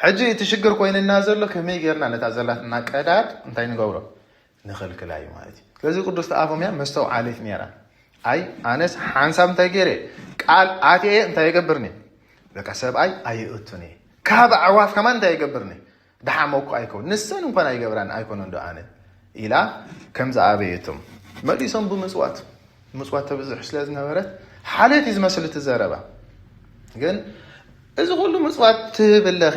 ሕጂ እቲ ሽግር ኮይንና ዘሎ ከመይ ጌርና ነታ ዘላትና ቀዳድ እንታይ ንገብሮ ንኽልክላ እዩ ማለት እዩ ስለዚ ቅዱስ ተኣፎምያ መስተውዓሊት ነራ ኣይ ኣነስ ሓንሳብ እንታይ ገይረ ቃል ኣትየ እንታይ የገብርኒ በቃ ሰብኣይ ኣይእቱኒ ካብ ኣዕዋፍ ከማን እንታይ የገብርኒ ደሓመኩ ኣይከውን ንሰን እንኳን ኣይገብራን ኣይኮነ እንዶ ኣነ ኢላ ከም ዝኣበየቶም መሊሶም ብምፅዋት ምፅዋት ተብዝሕ ስለ ዝነበረት ሓልዮት እዩ ዝመስል እቲ ዘረባ ግን እዚ ኩሉ ምፅዋት ትህብ ኣለኺ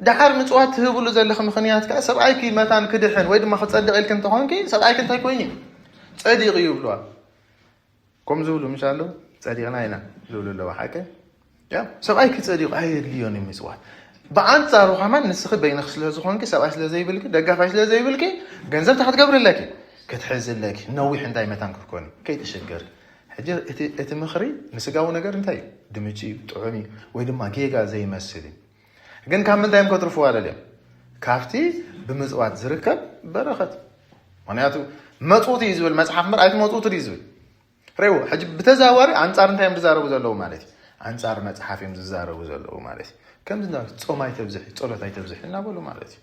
ደሓር ምፅዋት ትህብሉ ዘለኺ ምክንያት ከዓ ሰብኣይኪ መታን ክድሕን ወይ ድማ ክፀድቕ ኢልኪ እንተኾንኪ ሰብኣይኪ እንታይ ኮይኑ እዩ ፀዲቕ እዩ ይብልዋ ከም ዝብሉ ምሽ ኣለዉ ፀዲቕና ኢና ዝብሉ ኣለዉ ሓቂ ሰብኣይኪ ፀዲቑ ኣየድልዮን እዩ ምፅዋት ብኣንፃሩ ከማን ንስኺ በይንኺ ስለ ዝኾንኪ ሰብኣይ ስለ ዘይብልኪ ደጋፋይ ስለ ዘይብልኪ ገንዘብ እንታይ ክትገብሪ ኣለኪ ክትሕዚ ኣለኪ ነዊሕ እንታይ መታን ክትኮኒ ከይትሽገሪ ሕጂ እቲ ምኽሪ ንስጋዊ ነገር እንታይ እዩ ድምጪ እዩ ጥዑም እዩ ወይ ድማ ጌጋ ዘይመስል እዩ ግን ካብ ምንታይ እዮም ከትርፍዋ ደልዮም ካብቲ ብምፅዋት ዝርከብ በረኸት ምክንያቱ መፅውቲ እዩ ዝብል መፅሓፍ ምር ኣይትመፅውቲ ድዩ ዝብል ሬው ሕጂ ብተዛዋሪ ኣንፃር እንታይ እዮም ዝዛረቡ ዘለዉ ማለት እዩ ኣንጻር መጽሓፍ እዮም ዝዛረቡ ዘለዉ ማለት እዩ። ከምዚ ጾም ኣይተብዝሒ፣ ጸሎት ኣይተብዝሒ እናበሉ ማለት እዩ።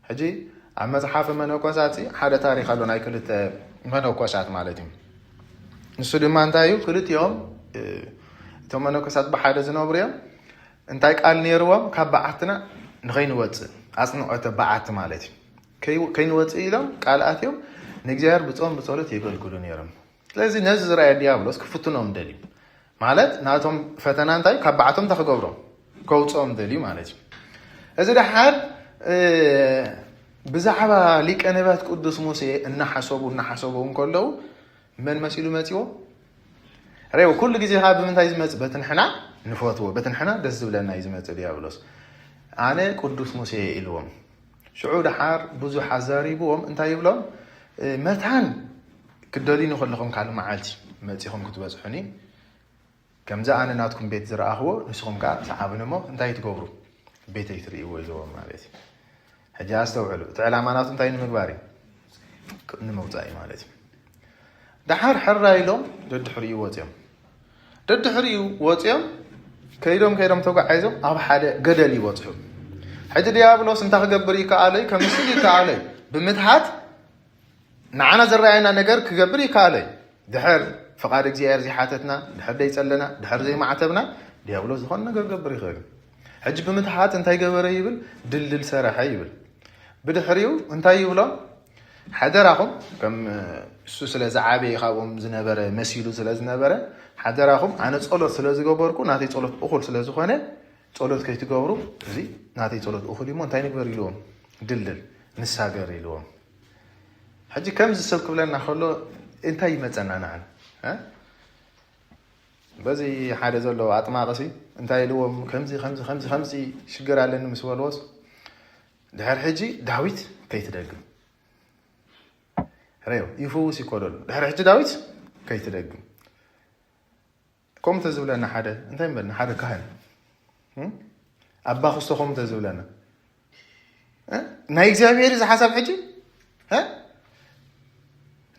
ሕጂ ኣብ መጽሓፍ መነኮሳት ሓደ ታሪኽ ኣሎ፣ ናይ ክልተ መነኮሳት ማለት እዩ። ንሱ ድማ እንታይ እዩ? ክልቲኦም እቶም መነኮሳት ብሓደ ዝነብሩ እዮም። እንታይ ቃል ነይርዎም? ካብ በዓትና ንኸይንወፅእ፣ ኣፅንዖተ በዓቲ ማለት እዩ። ከይንወፅእ ኢሎም ቃል ኣትዮም ንእግዚኣብሔር ብፆም ብፀሎት የገልግሉ ነይሮም። ስለዚ ነዚ ዝረኣየ ዲያብሎስ ክፍትኖም ደልዩ ማለት ናቶም ፈተና እንታይ ካብ በዓቶም እንታይ ክገብሮም ከውፅኦም ደልዩ ማለት እዩ። እዚ ደሓር ብዛዕባ ሊቀ ነቢያት ቅዱስ ሙሴ እናሓሰቡ እናሓሰቡ እንከለዉ መን መሲሉ መፂዎ? ሬው ኩሉ ግዜ ካብ ብምንታይ ዝመፅ? በትንሕና ንፈትዎ በትንሕና ደስ ዝብለና እዩ ዝመፅ ዲያብሎስ። ኣነ ቅዱስ ሙሴ ኢልዎም። ሽዑ ደሓር ብዙሕ ኣዛሪብዎም እንታይ ይብሎም? መታን ክትደልዩኒ ከለኹም ካልእ መዓልቲ መፂኹም ክትበፅሑኒ ከምዚ ኣነ ናትኩም ቤት ዝረኣኽዎ ንስኹም ከዓ ሰዓብኒ እሞ እንታይ ትገብሩ? ቤተይ ትርእይዎ ኢልዎም ማለት እዩ። ሕጂ ኣስተውዕሉ፣ እቲ ዕላማ ናቱ እንታይ ንምግባር እዩ? ንምውፃእ እዩ ማለት እዩ። ደሓር ሕራ ኢሎም ደድሕሪኡ ወፅዮም። ደድሕሪኡ ወፅዮም ከይዶም ከይዶም ተጓዒዞም ኣብ ሓደ ገደል ይበፅሑ። ሕጂ ዲያብሎስ እንታይ ክገብር ይከኣለይ? ከምስል ይከኣለይ ብምትሃት ንዓና ዝረኣየና ነገር ክገብር ይከኣለይ። ድሕር ፍቓድ እግዚኣብሔር ዘይሓተትና፣ ድሕር ዘይጸለና፣ ድሕር ዘይማዕተብና ዲያብሎስ ዝኾነ ነገር ክገብር ይኽእል እዩ። ሕጂ ብምትሓት እንታይ ገበረ ይብል? ድልድል ሰረሐ ይብል። ብድሕሪኡ እንታይ ይብሎ? ሓደራኹም፣ ከም እሱ ስለ ዝዓበየ ካብኦም ዝነበረ መሲሉ ስለ ዝነበረ ሓደራኹም ኣነ ጸሎት ስለ ዝገበርኩ ናተይ ጸሎት እኹል ስለ ዝኾነ ጸሎት ከይትገብሩ፣ እዚ ናተይ ጸሎት እኹል እሞ እንታይ ንግበር ኢልዎም? ድልድል ንሳገር ኢልዎም። ሕጂ ከምዚ ሰብ ክብለና ከሎ እንታይ ይመፀና ንዓን? በዚ ሓደ ዘሎ ኣጥማቕሲ እንታይ ኢልዎም? ከምዚ ከምዚ ከምዚ ከምዚ ሽግር ኣለኒ ምስ በልዎስ ድሕር ሕጂ ዳዊት ከይትደግም ረዮ ይፍውስ ይኮደሉ። ድሕር ሕጂ ዳዊት ከይትደግም ከምኡ ተዝብለና ሓደ እንታይ ንበል ንሓደ ካህን ኣባ ክስቶ ከምኡ ተዝብለና ናይ እግዚኣብሔር እዚ ሓሳብ ሕጂ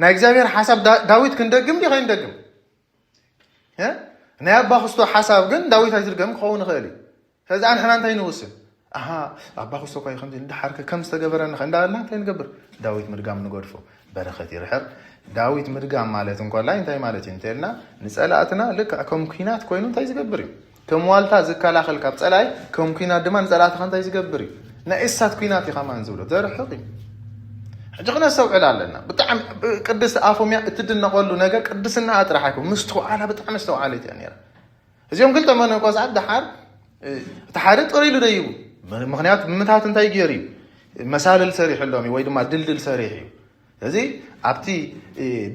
ናይ እግዚኣብሔር ሓሳብ ዳዊት ክንደግም ዲ ከይንደግም ናይ ኣባ ክስቶ ሓሳብ ግን ዳዊት ኣይትድገም ክኸውን ይኽእል እዩ። ስለዚ ኣንሕና እንታይ ንውስን? ኣሃ ኣባ ክስቶ እኳ ከምዚ ንድሓር ከም ዝተገበረና ከ እንዳበልና እንታይ ንገብር? ዳዊት ምድጋም ንገድፎ። በረኸት ይርሕቕ። ዳዊት ምድጋም ማለት እንኮላይ እንታይ ማለት እዩ እንተልና ንጸላእትና ልክዕ ከም ኲናት ኮይኑ እንታይ ዝገብር እዩ? ከም ዋልታ ዝከላኸል ካብ ጸላኢ ከም ኲናት ድማ ንጸላእትኻ እንታይ ዝገብር እዩ? ናይ እሳት ኲናት እዩ ከማን ዝብሎ ዘርሕቕ እዩ። ሕጂ ክነስተውዕል ኣለና። ብጣዕሚ ቅድስቲ ኣፎምያ እትድነቐሉ ነገር ቅድስና ጥራሕ ኣይኮን ምስትውዓላ ብጣዕሚ ኣስተውዓለይቲ እያ ነይራ። እዚኦም ክልተ መነኮሳት ደሓር እቲ ሓደ ጥሪሉ ደይቡ ምክንያቱ ብምታት እንታይ ገይሩ እዩ መሳልል ሰሪሕሎም እዩ ወይ ድማ ድልድል ሰሪሕ እዩ። ስለዚ ኣብቲ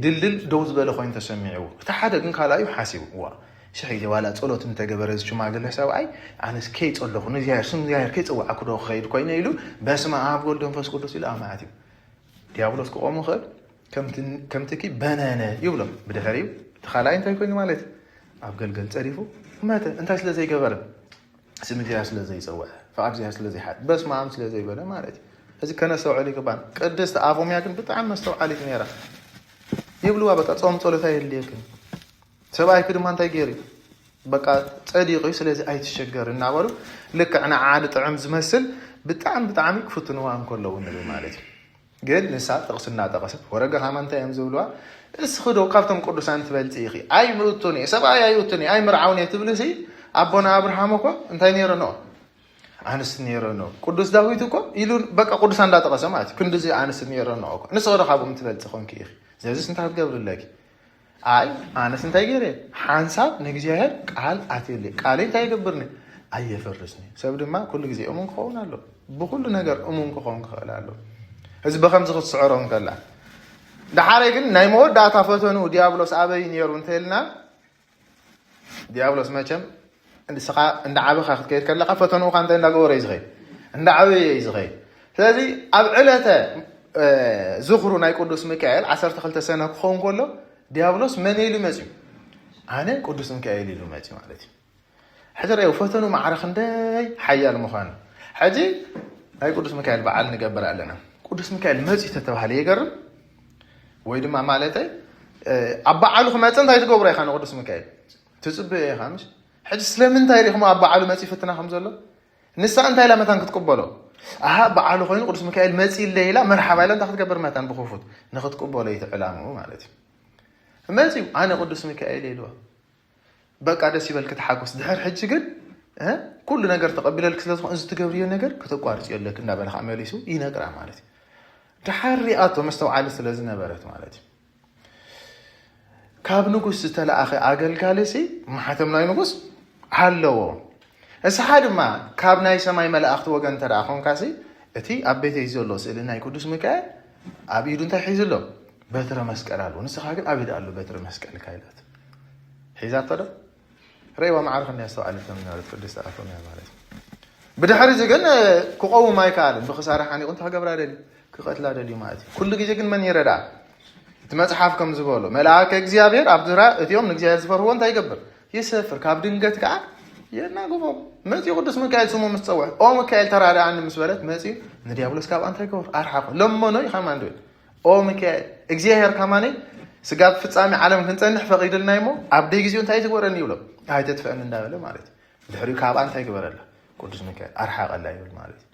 ድልድል ደው ዝበለ ኮይኑ ተሰሚዕዎ እቲ ሓደ ግን ካልኣዩ ሓሲቡ ዋ ሽሕ ግዜ ዋላ ፀሎት እንተገበረ እዚ ሽማግለ ሰብኣይ ኣነስ ከይፀለኹ ንእግዚኣብሔር ስም እግዚኣብሔር ከይፀዋዕኩ ዶ ክኸይድ ኮይነ ኢሉ በስመ ኣብ ወልድ መንፈስ ቅዱስ ኢሉ ኣማዕት እዩ። ዲያብሎስ ክቆሙ ክእል ከምትኪ በነነ ይብሎም ብድሕሪኡ እቲ ካልኣይ እንታይ ኮይኑ ማለት ኣብ ገልገል ፀሪፉ መተ እንታይ ስለ ዘይገበረ ስም እግዚኣብሔር ስለ ዘይፀውዐ ፍቃድ እግዚኣብሔር ስለ ዘይሓት በስመ ኣብ ስለ ዘይበለ ማለት እዩ። እዚ ከነስተውዕል ይግባን። ቅድስቲ ኣፎምያ ግን ብጣዕሚ መስተውዓሊት ነይራ ይብልዋ በቃ ፆም ፀሎት ኣየድልየክን ሰብኣይኪ ድማ እንታይ ገይሩ በቃ ፀዲቑ እዩ ስለዚ ኣይትሸገር እናበሉ ልክዕ ንዓ ዝጥዕም ዝመስል ብጣዕሚ ብጣዕሚ ክፍትንዋ እንከለዉ ንርኢ ማለት እዩ። ግን ንሳ ጥቕሲ እናጠቐሰት ወረገ ካማ እንታይ እዮም ዝብልዋ እስኺ ዶ ካብቶም ቅዱሳን ትበልፂ ኢኺ ኣይምእቱን እየ ሰብኣይ ኣይእቱን እየ ኣይምርዓውን እየ ትብልሲ ኣቦና ኣብርሃም እኮ እንታይ ነይረንኦ ኣንስቲ ነይረንኦ ቅዱስ ዳዊት እኮ ኢሉ በቃ ቅዱሳን እንዳጠቐሰ ማለት እዩ ክንድዚ ኣንስቲ ነይረንኦ እኮ ንስኺ ዶ ካብኦም ትበልፂ ኮንኪ ኢኺ ስለዚስ እንታይ ክትገብሪ ኣለኪ ኣይ ኣነስ እንታይ ገይረ ሓንሳብ ንእግዚኣብሔር ቃል ኣትየለ ቃለይ እንታይ ይገብርኒ ኣየፈርስኒ ሰብ ድማ ኩሉ ግዜ እሙን ክኸውን ኣሎ ብኩሉ ነገር እሙን ክኸውን ክኽእል ኣሎ እዚ በከምዚ ክትስዕሮ እንከላ ደሓረይ ግን ናይ መወዳእታ ፈተኑ ዲያብሎስ ኣበይ ነይሩ እንተልና ዲያብሎስ መቸም ንስኻ እንዳዓበኻ ክትከይድ ከለኻ ፈተንኡኻ እንታይ እንዳገበረ እዩ ዝኸይድ እንዳዓበየ እዩ ዝኸይድ ስለዚ ኣብ ዕለተ ዝኽሩ ናይ ቅዱስ ሚካኤል ዓሰርተ ክልተ ሰነ ክኸውን ከሎ ዲያብሎስ መን ኢሉ መፅዩ ኣነ ቅዱስ ሚካኤል ኢሉ መፅዩ ማለት እዩ ሕጂ ረእው ፈተኑ ማዕረ ክንደይ ሓያል ምዃኑ ሕጂ ናይ ቅዱስ ሚካኤል በዓል ንገብር ኣለና ቅዱስ ሚካኤል መፅዩ ተተባህለ የገርም ወይ ድማ ማለተይ ኣብ በዓሉ ክመፅእ እንታይ ትገብሮ ኢኻ ንቅዱስ ሚካኤል ትፅበዮ ኢኻ ምሽ ሕጂ ስለምንታይ ርኢኹም ኣብ በዓሉ መፂኡ ፈትና ከም ዘሎ? ንሳ እንታይ ኢላ መታን ክትቅበሎ? ኣሃ፣ በዓሉ ኮይኑ ቅዱስ ሚካኤል መፂ ኢለ ኢላ መርሓባ ኢላ እንታይ ክትገብር መታን ብክፉት ንክትቅበሎ እዩ እቲ ዕላምኡ ማለት እዩ። መፂኡ ኣነ ቅዱስ ሚካኤል ኢልዋ። በቃ ደስ ይበልክ፣ ተሓጎስ። ድሕር ሕጂ ግን እ፣ ኩሉ ነገር ተቐቢለልክ ስለዝኾን እዚ ትገብርዮ ነገር ከተቋርጽ የለክ እንዳበለ ከዓ መሊሱ ይነግራ ማለት እዩ። ድሓር ሪኣቶ መስተውዓሊ ስለ ዝነበረት ማለት እዩ። ካብ ንጉስ ዝተለኣኸ ኣገልጋሊ ሲ ማሕተም ናይ ንጉስ ኣለዎ። እስኻ ድማ ካብ ናይ ሰማይ መላእኽቲ ወገን እንተ ደኣ ኾንካ ሲ እቲ ኣብ ቤተይ ዘሎ ስእሊ ናይ ቅዱስ ሚካኤል ኣብ ኢዱ እንታይ ሒዙ ኣሎ? በትረ መስቀል ኣለዎ። ንስኻ ግን ኣብ ኢዳ ኣሎ በትረ መስቀልካ ኢላት። ሒዛቶ ዶ? ርእይዋ ማዕረ ክንደይ ኣስተውዓለት ከም ዝነበረት ቅድስቲ ኣፎምያ ማለት እዩ። ብድሕሪ እዚ ግን ክቐውም ኣይከኣልን። ብኽሳራ ሓኒቑ እንታይ ክገብራ ደልዩ? ክቐትላ ደልዩ ማለት እዩ። ኩሉ ግዜ ግን መን ይረድኣ? እቲ መጽሓፍ ከም ዝበሎ መልኣከ እግዚኣብሔር ኣብ ዙርያ እቲኦም ንእግዚኣብሔር ዝፈርህዎ እንታይ ይገብር? ይሰፍር። ካብ ድንገት ከዓ የናግፎም። መጺኡ ቅዱስ ሚካኤል ስሙ ምስ ጸውዐ፣ ኦ ሚካኤል ተራድኣኒ ምስ በለት መጺኡ ንዲያብሎስ ካብኣ እንታይ ይገብር? ኣርሓቆ። ለመኖ እዩ ከማን ድብል። ኦ ሚካኤል እግዚኣብሔር ከማኒ ስጋብ ፍጻሜ ዓለም ክንጸንሕ ፈቒድልና እሞ ኣብ ደይ ግዜኡ እንታይ ትግበረኒ ይብሎ? ኣይተጥፍአኒ እንዳበለ ማለት እዩ። ድሕሪኡ ካብኣ እንታይ ግበረላ? ቅዱስ ሚካኤል ኣርሓቐላ ይብል ማለት እዩ።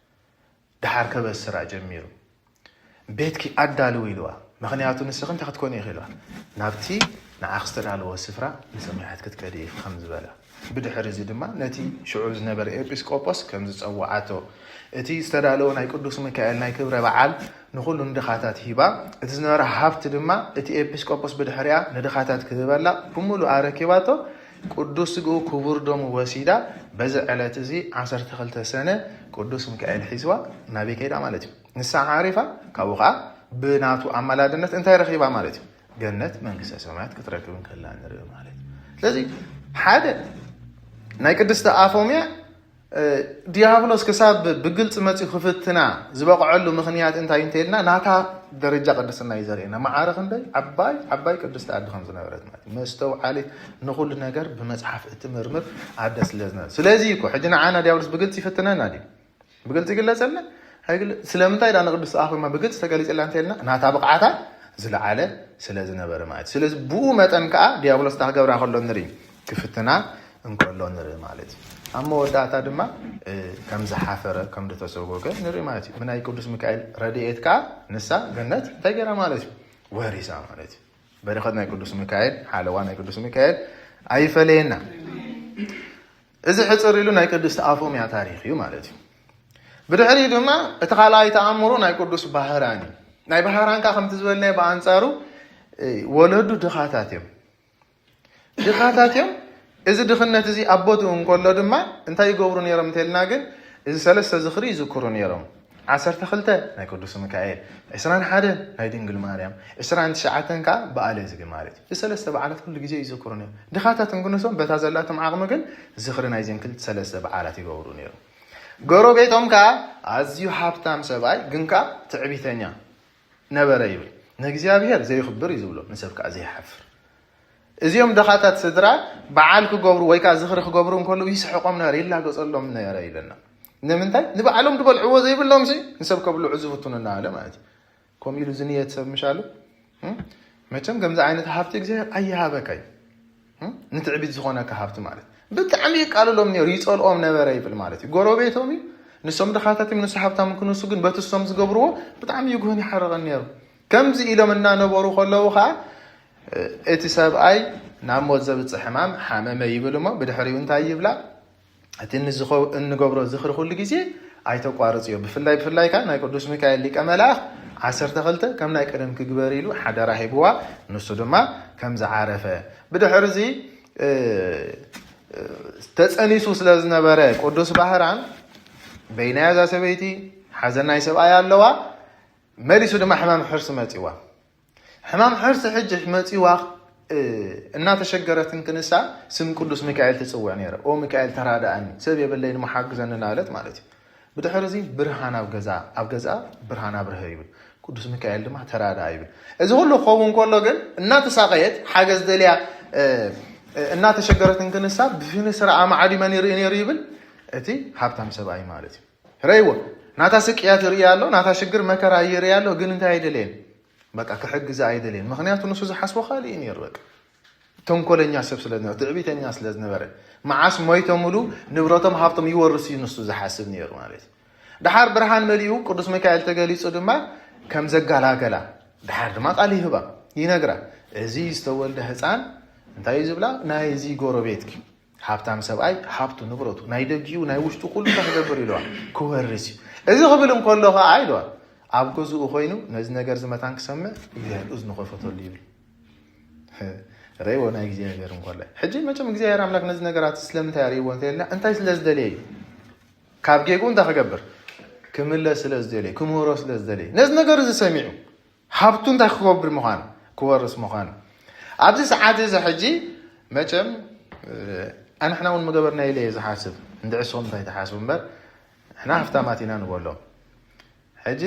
ደሓር ከበስራ ጀሚሩ። ቤትኪ ኣዳልው ኢልዋ። ምኽንያቱ ንስኺ እንታይ ክትኮኒ ኢኺ ኢልዋ? ናብቲ ንዓኺ ዝተዳለወ ስፍራ ንሰማያት ክትከዲ ኢኺ ከም ዝበላ። ብድሕሪ እዚ ድማ ነቲ ሽዑ ዝነበረ ኤጲስቆጶስ ከም ዝጸውዓቶ፣ እቲ ዝተዳለወ ናይ ቅዱስ ሚካኤል ናይ ክብረ በዓል ንኹሉ ንድኻታት ሂባ፣ እቲ ዝነበረ ሃብቲ ድማ እቲ ኤጲስቆጶስ ብድሕሪኣ ንድኻታት ክህበላ ብምሉእ ኣረኪባቶ፣ ቅዱስ ስግኡ ክቡር ደሙ ወሲዳ፣ በዚ ዕለት እዚ ዓሰርተ ክልተ ሰነ ቅዱስ ሚካኤል ሒዝዋ ናበይ ከይዳ ማለት እዩ? ንሳ ዓሪፋ፣ ካብኡ ከዓ ብናቱ ኣማላድነት እንታይ ረኺባ ማለት እዩ? ገነት መንግስተ ሰማያት ክትረክብ እንከላ ንርኢ ማለት እዩ። ስለዚ ሓደ ናይ ቅድስቲ ኣፎምያ እ፣ ዲያብሎስ ክሳብ ብግልፂ መፂኡ ክፍትና ዝበቕዐሉ ምኽንያት እንታይ እንተልና ናታ ደረጃ ቅድስና እዩ ዘርእየና። ማዕረ ክንደይ ዓባይ ዓባይ ቅድስቲ ኣዲ ከም ዝነበረት ማለት እዩ። መስተውዓሊት ንኹሉ ነገር ብመፅሓፍ እትምርምር ኣደ ስለ ዝነበረት። ስለዚ እኮ ሕጂ ንዓና ዲያብሎስ ብግልፂ ይፍትነና ድዩ? ብግልፂ ይግለፀልና? ኣይግለ-፣ ስለምንታይ ዳ ንቅድስቲ ኣፎምያ ብግልፂ ተገሊፅላ እንተልና ናታ ብቕዓታ ዝለዓለ ስለ ዝነበረ ማለት እዩ። ስለዚ ብኡ መጠን ከዓ ዲያብሎስ እንታይ ክገብራ ከሎ ንርኢ? ክፍትና እንከሎ ንርኢ ማለት እዩ። ኣብ መወዳእታ ድማ እ፣ ከም ዝሓፈረ ከም ዝተሰጎገ ንርኢ ማለት እዩ። ብናይ ቅዱስ ሚካኤል ረድኤት ከዓ ንሳ ገነት እንታይ ገይራ ማለት እዩ? ወሪሳ ማለት እዩ። በረኸት ናይ ቅዱስ ሚካኤል፣ ሓለዋ ናይ ቅዱስ ሚካኤል ኣይፈለየና። እዚ ሕፅር ኢሉ ናይ ቅድስቲ ኣፎምያ ታሪኽ እዩ ማለት እዩ። ብድሕሪኡ ድማ እቲ ካልኣይ ተኣምሩ ናይ ቅዱስ ባህራን እዩ። ናይ ባህራን ከዓ ከምቲ ዝበልናዮ ብኣንፃሩ እ፣ ወለዱ ድኻታት እዮም። ድኻታት እዮም። እዚ ድኽነት እዚ ኣብ ቦትኡ እንከሎ ድማ እንታይ ይገብሩ ነይሮም እንተልና ግን እዚ ሰለስተ ዝኽሪ ይዝክሩ ነይሮም። ዓሰርተ ክልተ ናይ ቅዱስ ሚካኤል፣ ዕስራን ሓደን ናይ ድንግል ማርያም፣ ዕስራን ትሽዓተን ከዓ በዓለ ዝጊ ማለት እዩ። እዚ ሰለስተ በዓላት ኩሉ ግዜ ይዝክሩ ነይሮም። ድኻታት እንክንሶም በታ ዘላቶም ዓቕሚ ግን ዝኽሪ ናይዘን ክልተ ሰለስተ በዓላት ይገብሩ ነይሮም። ጎረቤቶም ከዓ ኣዝዩ ሃብታም ሰብኣይ ግን ከዓ ትዕቢተኛ ነበረ ይብል። ንእግዚኣብሔር ዘይኽብር እዩ ዝብሎ፣ ንሰብ ከዓ ዘይሓፍር። እዚኦም ድኻታት ስድራ በዓል ክገብሩ ወይ ከዓ ዝኽሪ ክገብሩ እንከለዉ ይስሕቆም ነበረ፣ ይላገጸሎም ነበረ ኢለና። ንምንታይ? ንባዕሎም ዝበልዕዎ ዘይብሎም ሲ ንሰብ ከብልዑ ዝፍትኑ እናበለ ማለት እዩ። ከምኡ ኢሉ ዝንየት ሰብ ምሻሉ? እም? መቸም ከምዚ ዓይነት ሃብቲ እግዚኣብሔር ኣይሃበካይ። እም? ንትዕቢት ዝኾነካ ሃብቲ ማለት። ብጣዕሚ ይቃልሎም ነይሩ፣ ይጸልኦም ነበረ ይብል ማለት እዩ። ጎረቤቶም እዩ፣ ንሶም ድኻታት እዮም፣ ንሱ ሃብታም ክንሱ ግን በቲ እሶም ዝገብርዎ ብጣዕሚ ይጉህን ይሓርቕን ነይሩ። ከምዚ ኢሎም እናነበሩ ከለዉ ኸዓ እቲ ሰብኣይ ናብ ሞት ዘብጽሕ ሕማም ሓመመ ይብል እሞ ብድሕሪኡ እንታይ ይብላ? እቲ ንዝኸው-፣ እንገብሮ ዝኽሪ ኩሉ ግዜ ኣይተቋርጽዮ። ብፍላይ ብፍላይ ከኣ ናይ ቅዱስ ሚካኤል ሊቀ መላእኽት ዓሰርተ ክልተ ከም ናይ ቀደም ክግበር ኢሉ ሓደራ ሂብዋ። ንሱ ድማ ከም ዝዓረፈ። ብድሕሪ እዚ፣ እ፣ እ፣ ተጸኒሱ ስለ ዝነበረ ቅዱስ ባህራን በይናያ እዛ ሰበይቲ ሓዘን ናይ ሰብኣይ ኣለዋ። መሊሱ ድማ ሕማም ሕርሲ መጺዋ። ሕማም ሕርሲ ሕጂ መጺዋ፣ እ፣ እናተሸገረትን ክንሳ ስም ቅዱስ ሚካኤል ትጽውዕ ነይረ። "ኦ ሚካኤል ተራድኣኒ፣ ሰብ የብለይን እሞ ሓግዘኒ" እናበለት ማለት እዩ። ብድሕሪ እዚ ብርሃን ኣብ ገዛ፣ ኣብ ገዛ ብርሃን ኣብርሀ ይብል። ቅዱስ ሚካኤል ድማ ተራድኣ ይብል። እዚ ኩሉ ክኸውን ከሎ ግን እናተሳቐየት ሓገዝ ደልያ፣ እ፣ እ፣ እናተሸገረትን ክንሳ ብፍንስራ ኣማዕዲ መን ይርኢ ነይሩ ይብል? እቲ ሃብታም ሰብኣይ ማለት እዩ። ረእይዎ፣ ናታ ስቅያት ይርኢ ኣሎ፣ ናታ ሽግር መከራ ይርኢ ኣሎ፣ ግን እንታይ ኣይደለየን? በቃ ክሕግዛ ኣይደለየን። ምኽንያቱ ንሱ ዝሓስቦ ካልእ እዩ ነይሩ። በቃ ተንኮለኛ ሰብ ስለ ዝነበረ፣ ትዕቢተኛ ስለ ዝነበረ፣ መዓስ ሞይቶምሉ ንብረቶም ሃብቶም ይወርስ እዩ ንሱ ዝሓስብ ነይሩ ማለት እዩ። ደሓር ብርሃን መሊኡ ቅዱስ ሚካኤል ተገሊጹ ድማ ከም ዘጋላገላ፣ ደሓር ድማ ቃል ይህባ፣ ይነግራ። እዚ ዝተወልደ ህፃን እንታይ እዩ ዝብላ? ናይ እዚ ጎረቤትኪ ሃብታም ሰብኣይ ሃብቱ ንብረቱ ናይ ደጊኡ ናይ ውሽጡ ኩሉ እንታይ ክገብር ኢለዋ? ክወርስ እዩ። እዚ ክብል እንከሎ ከዓ ኢለዋ ኣብ ገዝኡ ኮይኑ ነዚ ነገር እዚ መታን ክሰምዕ እግዚኣብሔር እዝኑ ከፈተሉ ይብል። ረይዎ ናይ እግዚኣብሔር እንኮላይ ሕጂ መቸም እግዚኣብሔር ኣምላክ ነዚ ነገራት ስለምንታይ ኣርእይዎ እንተልና እንታይ ስለ ዝደለየ እዩ? ካብ ጌጉ እንታይ ክገብር? ክምለስ ስለ ዝደለየ፣ ክምህሮ ስለ ዝደለየ፣ ነዚ ነገር እዚ ሰሚዑ ሃብቱ እንታይ ክገብር ምዃኑ፣ ክወርስ ምዃኑ። ኣብዚ ሰዓት እዚ ሕጂ መቸም ኣንሕና እውን ምገበርና ኢለ እየ ዝሓስብ። እንድዒ ንስኹም እንታይ ትሓስቡ እምበር ንሕና ሃፍታማት ኢና ንበሎ። ሕጂ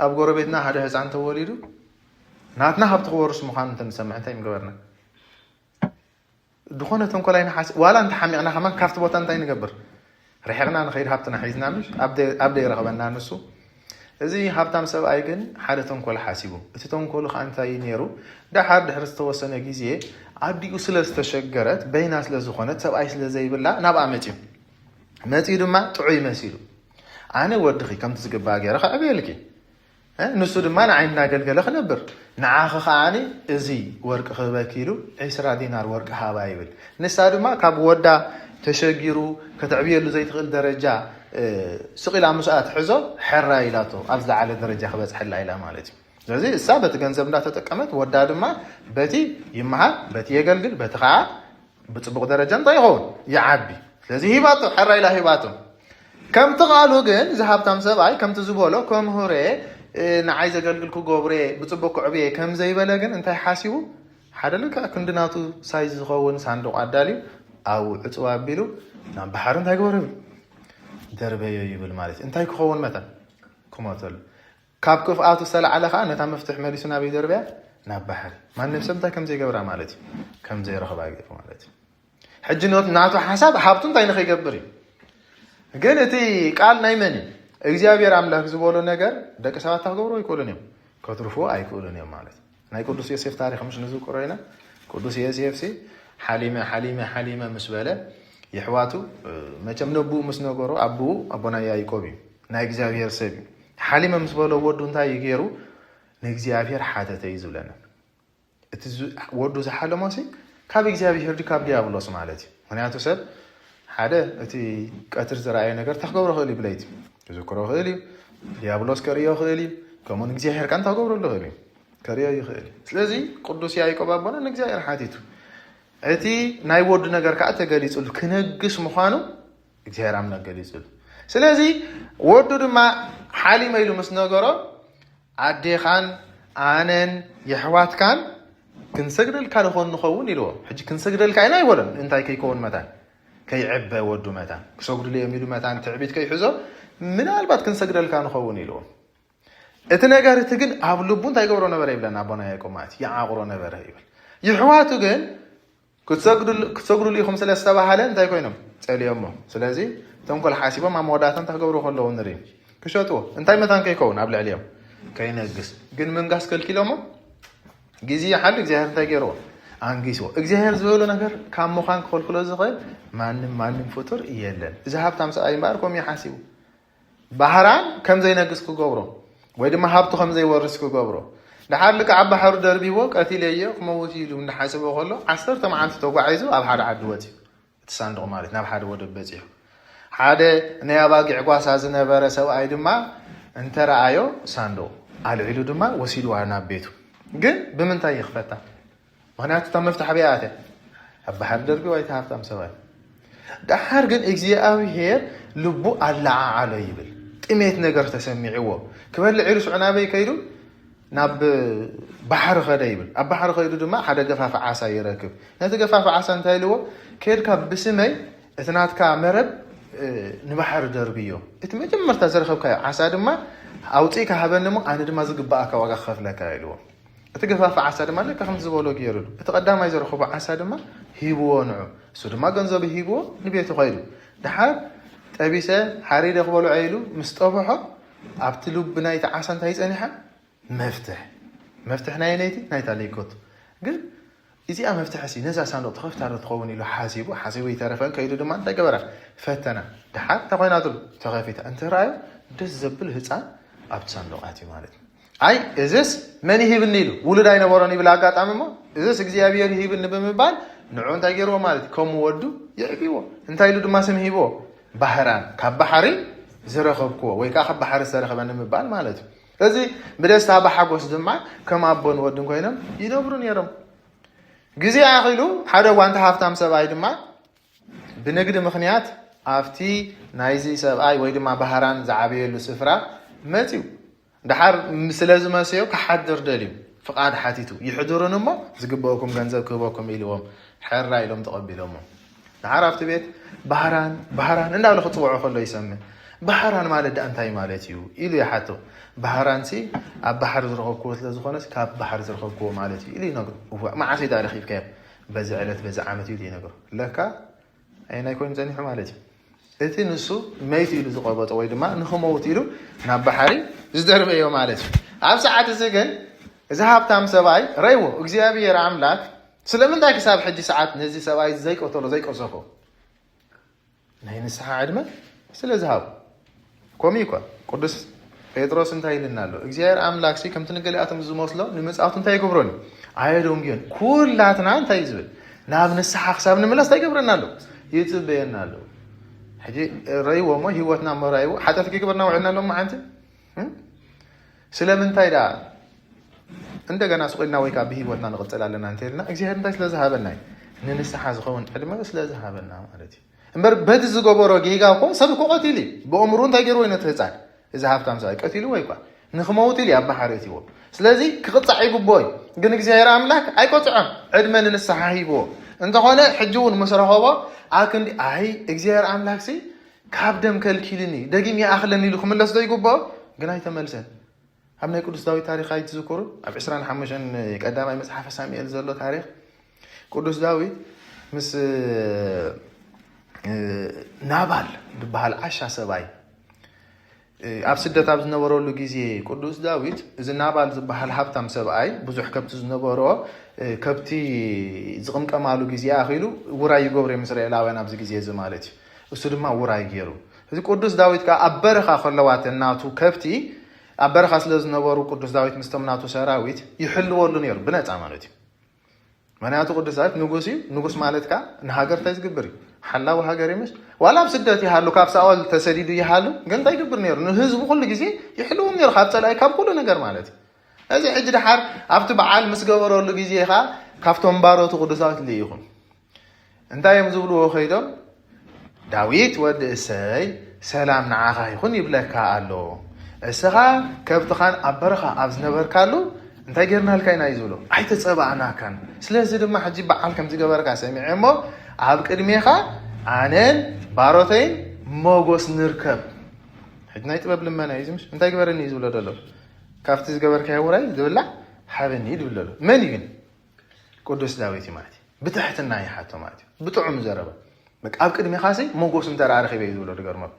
ኣብ ጎረቤትና ሓደ ህፃን ተወሊዱ ናትና ሃብቲ ክወርስ ምዃኑ እንተንሰምዕ እንታይ ምገበርና? ዝኾነ ተንኮል ኣይንሓስብ። ዋላ እንተሓሚቕና ከማን ካብቲ ቦታ እንታይ ንገብር? ርሒቕና ንኸይድ ሃብትና ሒዝና ምሽ ኣብ ደይ ረኸበና ንሱ። እዚ ሃብታም ሰብኣይ ግን ሓደ ተንኮል ሓሲቡ። እቲ ተንኮሉ ከዓ እንታይ ነይሩ? ደሓር ድሕሪ ዝተወሰነ ግዜ ኣዲኡ ስለ ዝተሸገረት በይና ስለ ዝኾነት ሰብኣይ ስለ ዘይብላ ናብኣ መፅዩ። መፅዩ ድማ ጥዑይ መሲሉ ኣነ ወድኺ ከምቲ ዝግባእ ገይረ ከዕብየልኪ ንሱ ድማ ንዓይ እናገልገለ ክነብር ንዓኺ ከዓኒ እዚ ወርቂ ክህበኪ ኢሉ ዒስራ ዲናር ወርቂ ሃባ ይብል። ንሳ ድማ ካብ ወዳ ተሸጊሩ ከተዕብየሉ ዘይትኽእል ደረጃ ስቕ ኢላ ምስኣ ትሕዞ ሕራ ኢላቶ ኣብ ዝለዓለ ደረጃ ክበፅሐላ ኢላ ማለት እዩ። ስለዚ እሳ በቲ ገንዘብ እንዳተጠቀመት ወዳ ድማ በቲ ይመሃር፣ በቲ የገልግል፣ በቲ ከዓ ብፅቡቕ ደረጃ እንታይ ይኸውን ይዓቢ። ስለዚ ሂባቶ ሕራ ኢላ ሂባቶ። ከምቲ ቃሉ ግን እዚ ሃብታም ሰብኣይ ከምቲ ዝበሎ ከምህሬ ንዓይ ዘገልግል ክገብሬ ብፅቡቅ ክዕብየ ከም ዘይበለ ግን እንታይ ሓሲቡ ሓደ ልክዕ ክንዲ ናቱ ሳይዝ ዝኸውን ሳንዱቕ ኣዳልዩ ኣብኡ ዕፅው ኣቢሉ ናብ ባሕሪ እንታይ ግበሩ ይብል ደርበዮ ይብል ማለት እዩ። እንታይ ክኸውን መታን ክሞተሉ ካብ ክፍኣቱ ዝተላዓለ ከዓ ነታ መፍትሕ መሊሱ ናበይ ደርበያ ናብ ባሕሪ ማንም ሰብ እንታይ ከም ዘይገብራ ማለት እዩ ከም ዘይረኽባ ገይሩ ማለት እዩ። ሕጂ ናቱ ሓሳብ ሃብቱ እንታይ ንኸይገብር እዩ። ግን እቲ ቃል ናይ መን እዩ? እግዚኣብሔር ኣምላክ ዝበሎ ነገር ደቂ ሰባት ክገብሩ ኣይክእሉን እዮም፣ ከትርፉ ኣይክእሉን እዮም ማለት እዩ። ናይ ቅዱስ ዮሴፍ ታሪክ ምሽ ንዝክሮ ኢና። ቅዱስ ዮሴፍ ሲ ሓሊመ ሓሊመ ሓሊመ ምስ በለ የሕዋቱ መቸም ነብኡ ምስ ነገሮ ኣቦኡ ኣቦና ያዕቆብ እዩ ናይ እግዚኣብሔር ሰብ እዩ። ሓሊመ ምስ በሎ ወዱ እንታይ እዩ ገይሩ? ንእግዚኣብሔር ሓተተ እዩ ዝብለና። እቲ ወዱ ዝሓለሞ ሲ ካብ እግዚኣብሄር ድዩ ካብ ዲያብሎስ ማለት እዩ። ምክንያቱ ሰብ ሓደ እቲ ቀትር ዝረኣየ ነገር እንታይ ክገብሮ ክእል እዩ ብለይቲ ክዝክሮ ክእል እዩ። ዲያብሎስ ከርእዮ ክእል እዩ። ከምኡ ንእግዚኣብሄር ካ እንታይ ክገብረሉ ክእል እዩ ከርእዮ ይኽእል እዩ። ስለዚ ቅዱስ ያዕቆብ ኣቦና ንእግዚኣብሄር ሓቲቱ እቲ ናይ ወዱ ነገር ከዓ ተገሊፅሉ ክነግስ ምዃኑ እግዚኣብሔር ኣምላክ ገሊፅሉ። ስለዚ ወዱ ድማ ሓሊመ ኢሉ ምስ ነገሮ ኣዴኻን ኣነን የሕዋትካን ክንሰግደልካ ንኾን ንኸውን ኢልዎ። ሕጂ ክንሰግደልካ ኢና ኣይበሎን። እንታይ ከይከውን መታን ከይዕበ ወዱ መታን ክሰግድሉ እዮም ኢሉ መታን ትዕቢት ከይሕዞ ምናልባት ክንሰግደልካ ንኸውን ኢልዎ። እቲ ነገር እቲ ግን ኣብ ልቡ እንታይ ገብሮ ነበረ ይብለና ኣቦና ያዕቆብ ማለት ይዓቕሮ ነበረ ይብል። ይሕዋቱ ግን ክትሰግድሉ ኢኹም ስለ ዝተባሃለ እንታይ ኮይኖም ፀልዮሞ። ስለዚ ተንኮል ሓሲቦም ኣብ መወዳእታ እንታይ ክገብሩ ከለዉ ንርኢ ክሸጥዎ እንታይ መታን ከይከውን ኣብ ልዕሊኦም ከይነግስ ግን ምንጋስ ከልኪሎሞ ግዜ ይሓሉ እግዚኣብሔር እንታይ ገይርዎ ኣንጊስዎ። እግዚኣብሔር ዝበሎ ነገር ካብ ምዃን ክኸልክሎ ዝኽእል ማንም ማንም ፍጡር የለን። እዚ ሃብታም ሰብኣይ እምበኣር ከምኡ ይሓሲቡ ባህራን ከም ዘይነግስ ክገብሮ ወይ ድማ ሃብቱ ከም ዘይወርስ ክገብሮ ደሓር ልክዕ ኣብ ባሕሩ ደርቢዎ ቀቲለዮ ክመውት ኢሉ እንዳሓሰቦ ከሎ ዓሰርተ መዓልቲ ተጓዒዙ ኣብ ሓደ ዓዲ ወፂኡ እቲ ሳንዱቕ ማለት ናብ ሓደ ወደብ በፂሑ ሓደ ናይ ኣባጊዕ ጓሳ ዝነበረ ሰብኣይ ድማ እንተረኣዮ ሳንዱቕ ኣልዒሉ ድማ ወሲድዋ ናብ ቤቱ ግን ብምንታይ ይኽፈታ ምኽንያቱ እታ መፍትሕ ኣበይ ኣትያ ኣብ ባሕሪ ደርቢዋ እቲ ሃብታም ሰብኣይ ደሓር ግን እግዚኣብሔር ልቡ ኣለዓዓሎ ይብል ጥሜት ነገር ተሰሚዕዎ ክበልዕ ኢሉ ሽዑ ናበይ ከይዱ ናብ ባሕሪ ከደ ይብል ኣብ ባሕሪ ከይዱ ድማ ሓደ ገፋፊ ዓሳ ይረክብ ነቲ ገፋፊ ዓሳ እንታይ ኢልዎ ከድካ ብስመይ እቲ ናትካ መረብ ንባሕሪ ደርብዮ እቲ መጀመርታ ዝረኸብካዮ ዓሳ ድማ ኣውፅእካ ሃበኒ ሞ ኣነ ድማ ዝግባኣካ ዋጋ ክኸፍለካ ኢልዎ እቲ ገፋፊ ዓሳ ድማ ልክዕ ከምቲ ዝበሎ ገይሩሉ። እቲ ቀዳማይ ዝረኸቦ ዓሳ ድማ ሂብዎ ንዑ። እሱ ድማ ገንዘቡ ሂብዎ ንቤቱ ኸይዱ። ደሓር ጠቢሰ ሓሪደ ክበልዖ ኢሉ ምስ ጠብሖ ኣብቲ ልቢ ናይቲ ዓሳ እንታይ ጸኒሓ? መፍትሕ። መፍትሕ ናይ ነይቲ ናይታ ለይኮቱ። ግን እዚኣ መፍትሒ ሲ ነዛ ሳንዱቕ ትኸፍታ ዶ ትኸውን ኢሉ ሓሲቡ ሓሲቡ ይተረፈን ከይዱ ድማ እንታይ ገበራ? ፈተና። ድሓር እንታይ ኮይና ትሉ? ተኸፊታ። እንተ ረኣዩ ደስ ዘብል ህፃን ኣብቲ ሳንዱቕ ኣትዩ ማለት እዩ። ኣይ እዝስ መን ይሂብኒ ኢሉ ውሉድ ኣይነበሮን ይብል ኣጋጣሚ እሞ እዝስ እግዚኣብሔር ይሂብኒ ብምባል ንዑ እንታይ ገይርዎ ማለት እዩ? ከም ወዱ የዕብዎ። እንታይ ኢሉ ድማ ስም ሂብዎ? ባህራን፣ ካብ ባሕሪ ዝረኸብክዎ ወይ ከዓ ካብ ባሕሪ ዝተረኸበ ንምባል ማለት እዩ። እዚ ብደስታ ብሓጎስ ድማ ከም ኣቦን ወድን ኮይኖም ይነብሩ ነይሮም። ግዜ ኣኺሉ ሓደ ዋንታ ሃብታም ሰብኣይ ድማ ብንግዲ ምኽንያት ኣብቲ ናይዚ ሰብኣይ ወይ ድማ ባህራን ዝዓበየሉ ስፍራ መፅዩ። ድሓር ስለ ዝመሰዮ ክሓድር ደልዩ ፍቓድ ሓቲቱ ይሕድሩን እሞ ዝግበእኩም ገንዘብ ክህበኩም ኢልዎም ሕራ ኢሎም ተቐቢሎሞ። ድሓር ኣብቲ ቤት ባህራን ባህራን እንዳብለ ክፅውዖ ከሎ ይሰምዕ። ባህራን ማለት ደኣ እንታይ ማለት እዩ ኢሉ ይሓቶ። ባህራንሲ ኣብ ባሕሪ ዝረኸብክዎ ስለ ዝኾነስ ካብ ባሕሪ ዝረኸብክዎ ማለት እዩ ኢሉ ይነግሮ። እዋ መዓስ እዩ ዳ ረኺብካዮ? በዚ ዕለት በዚ ዓመት እዩ ኢሉ ይነግሮ። ለካ ኣየናይ ኮይኑ ጸኒሑ ማለት እዩ። እቲ ንሱ መይቱ ኢሉ ዝቐበጦ ወይ ድማ ንኽመውት ኢሉ ናብ ባሕሪ ዝደርበዮ ማለት እዩ። ኣብ ሰዓት እዚ ግን እዚ ሃብታም ሰብኣይ ረይዎ እግዚኣብሔር ኣምላክ ስለምንታይ ክሳብ ሕጂ ሰዓት ነዚ ሰብኣይ ዘይቀተሎ ዘይቀሰፎ ናይ ንስሓ ዕድመ ስለ ዝሃቡ። ከምኡ እኳ ቅዱስ ጴጥሮስ እንታይ ኢልና ኣሎ? እግዚኣብሔር ኣምላክ ሲ ከምቲ ንገሊኣቶም ዝመስሎ ንምጽኣቱ እንታይ ይገብሮን ኣየደንጉዮን። ኩላትና እንታይ እዩ ዝብል ናብ ንስሓ ክሳብ ንምለስ እንታይ ይገብረና ኣሎ? ይጽበየና ኣሎ። ሕጂ ረይዎ እሞ ህይወትና መራይዎ ሓጢኣት ክግበርና ውዕልና ኣሎ እሞ ሓንቲ ስለምንታይ ደኣ እንደገና ስቕ ኢልና ወይ ከዓ ብህይወትና ንቕጽል ኣለና እንተልና እግዚኣብሔር እንታይ ስለ ዝሃበና እዩ? ንንስሓ ዝኸውን ዕድመ ስለ ዝሃበና ማለት እዩ። እምበር በቲ ዝገበሮ ጌጋ እኮ ሰብ እኮ ቀቲሉ እዩ። ብእምሩ እንታይ ገይርዎ እዩ ነቲ ህፃን? እዚ ሃብታም ሰብኣይ ቀቲልዎ እዩ እኳ። ንክመውት ኢሉ እዩ ኣብ ባሕሪ እትዎ። ስለዚ ክቕፃዕ ይግብኦ እዩ። ግን እግዚኣብሔር ኣምላክ ኣይቆፅዖን። ዕድመ ንንስሓ ሂብዎ። እንተኾነ ሕጂ እውን ምስ ረኸቦ ኣክንዲ ኣይ እግዚኣብሔር ኣምላክ ሲ ካብ ደም ከልኪልኒ ደጊም ይኣኽለኒ ኢሉ ክምለስ ዶ ይግብኦ? ግን ኣይተመልሰን። ኣብ ናይ ቅዱስ ዳዊት ታሪክ ኣይትዝክሩ? ኣብ ዕስራን ሓሙሽተን ቀዳማይ መጽሓፈ ሳሙኤል ዘሎ ታሪክ ቅዱስ ዳዊት ምስ ናባል ዝበሃል ዓሻ ሰብኣይ ኣብ ስደት ኣብ ዝነበረሉ ግዜ ቅዱስ ዳዊት እዚ ናባል ዝበሃል ሃብታም ሰብኣይ ብዙሕ ከብቲ ዝነበሮ ከብቲ ዝቕምቀማሉ ግዜ ኣኺሉ ውራይ ይገብሩ እዮም እስራኤላውያን ኣብዚ ግዜ እዚ ማለት እዩ። እሱ ድማ ውራይ ገይሩ እዚ ቅዱስ ዳዊት ከዓ ኣብ በረኻ ከለዋ ተን ናቱ ከብቲ ኣብ በረኻ ስለ ዝነበሩ ቅዱስ ዳዊት ምስቶም ናቱ ሰራዊት ይሕልወሉ ነይሩ ብነፃ ማለት እዩ። ምክንያቱ ቅዱስ ዳዊት ንጉስ እዩ። ንጉስ ማለት ከዓ ንሃገር እንታይ ዝግብር እዩ? ሓላዊ ሃገር እዩ። ምሽ ዋላ ኣብ ስደት ይሃሉ ካብ ሳኦል ተሰዲዱ ይሃሉ ግን እንታይ ይግብር ነይሩ? ንህዝቡ ኩሉ ግዜ ይሕልዎም ነይሩ ካብ ፀላኢ ካብ ኩሉ ነገር ማለት እዩ። እዚ ሕጂ ድሓር ኣብቲ በዓል ምስ ገበረሉ ግዜ ከዓ ካብቶም ባሮቱ ቅዱስ ዳዊት ልኢኹም እንታይ እዮም ዝብልዎ ከይዶም? ዳዊት ወዲ እሰይ ሰላም ንዓኻ ይኹን ይብለካ ኣሎ። እስኻ ከብትኻን ኣብ በረኻ ኣብ ዝነበርካሉ እንታይ ጌርናልካ ኢና እዩ ዝብሎ። ኣይተጸባእናካን። ስለዚ ድማ ሕጂ በዓል ከም ዝገበርካ ሰሚዐ እሞ ኣብ ቅድሜኻ ኣነን ባሮተይን ሞጎስ ንርከብ። ሕጂ ናይ ጥበብ ልመና እዩ ዝምሽ እንታይ ግበረኒ እዩ ዝብሎ ዘሎ። ካብቲ ዝገበርካዮ ውራይ ዝብላዕ ሃበኒ እዩ ዝብሎ ዘሎ። መን እዩ ግን? ቅዱስ ዳዊት እዩ ማለት እዩ። ብትሕትና ይሓቶ ማለት እዩ። ብጥዑም ዘረባ በቃ ኣብ ቅድሚኻ ሲ ሞጎስ እንተ ደኣ ረኺበ እዩ ዝብሎ ድገርመሉ።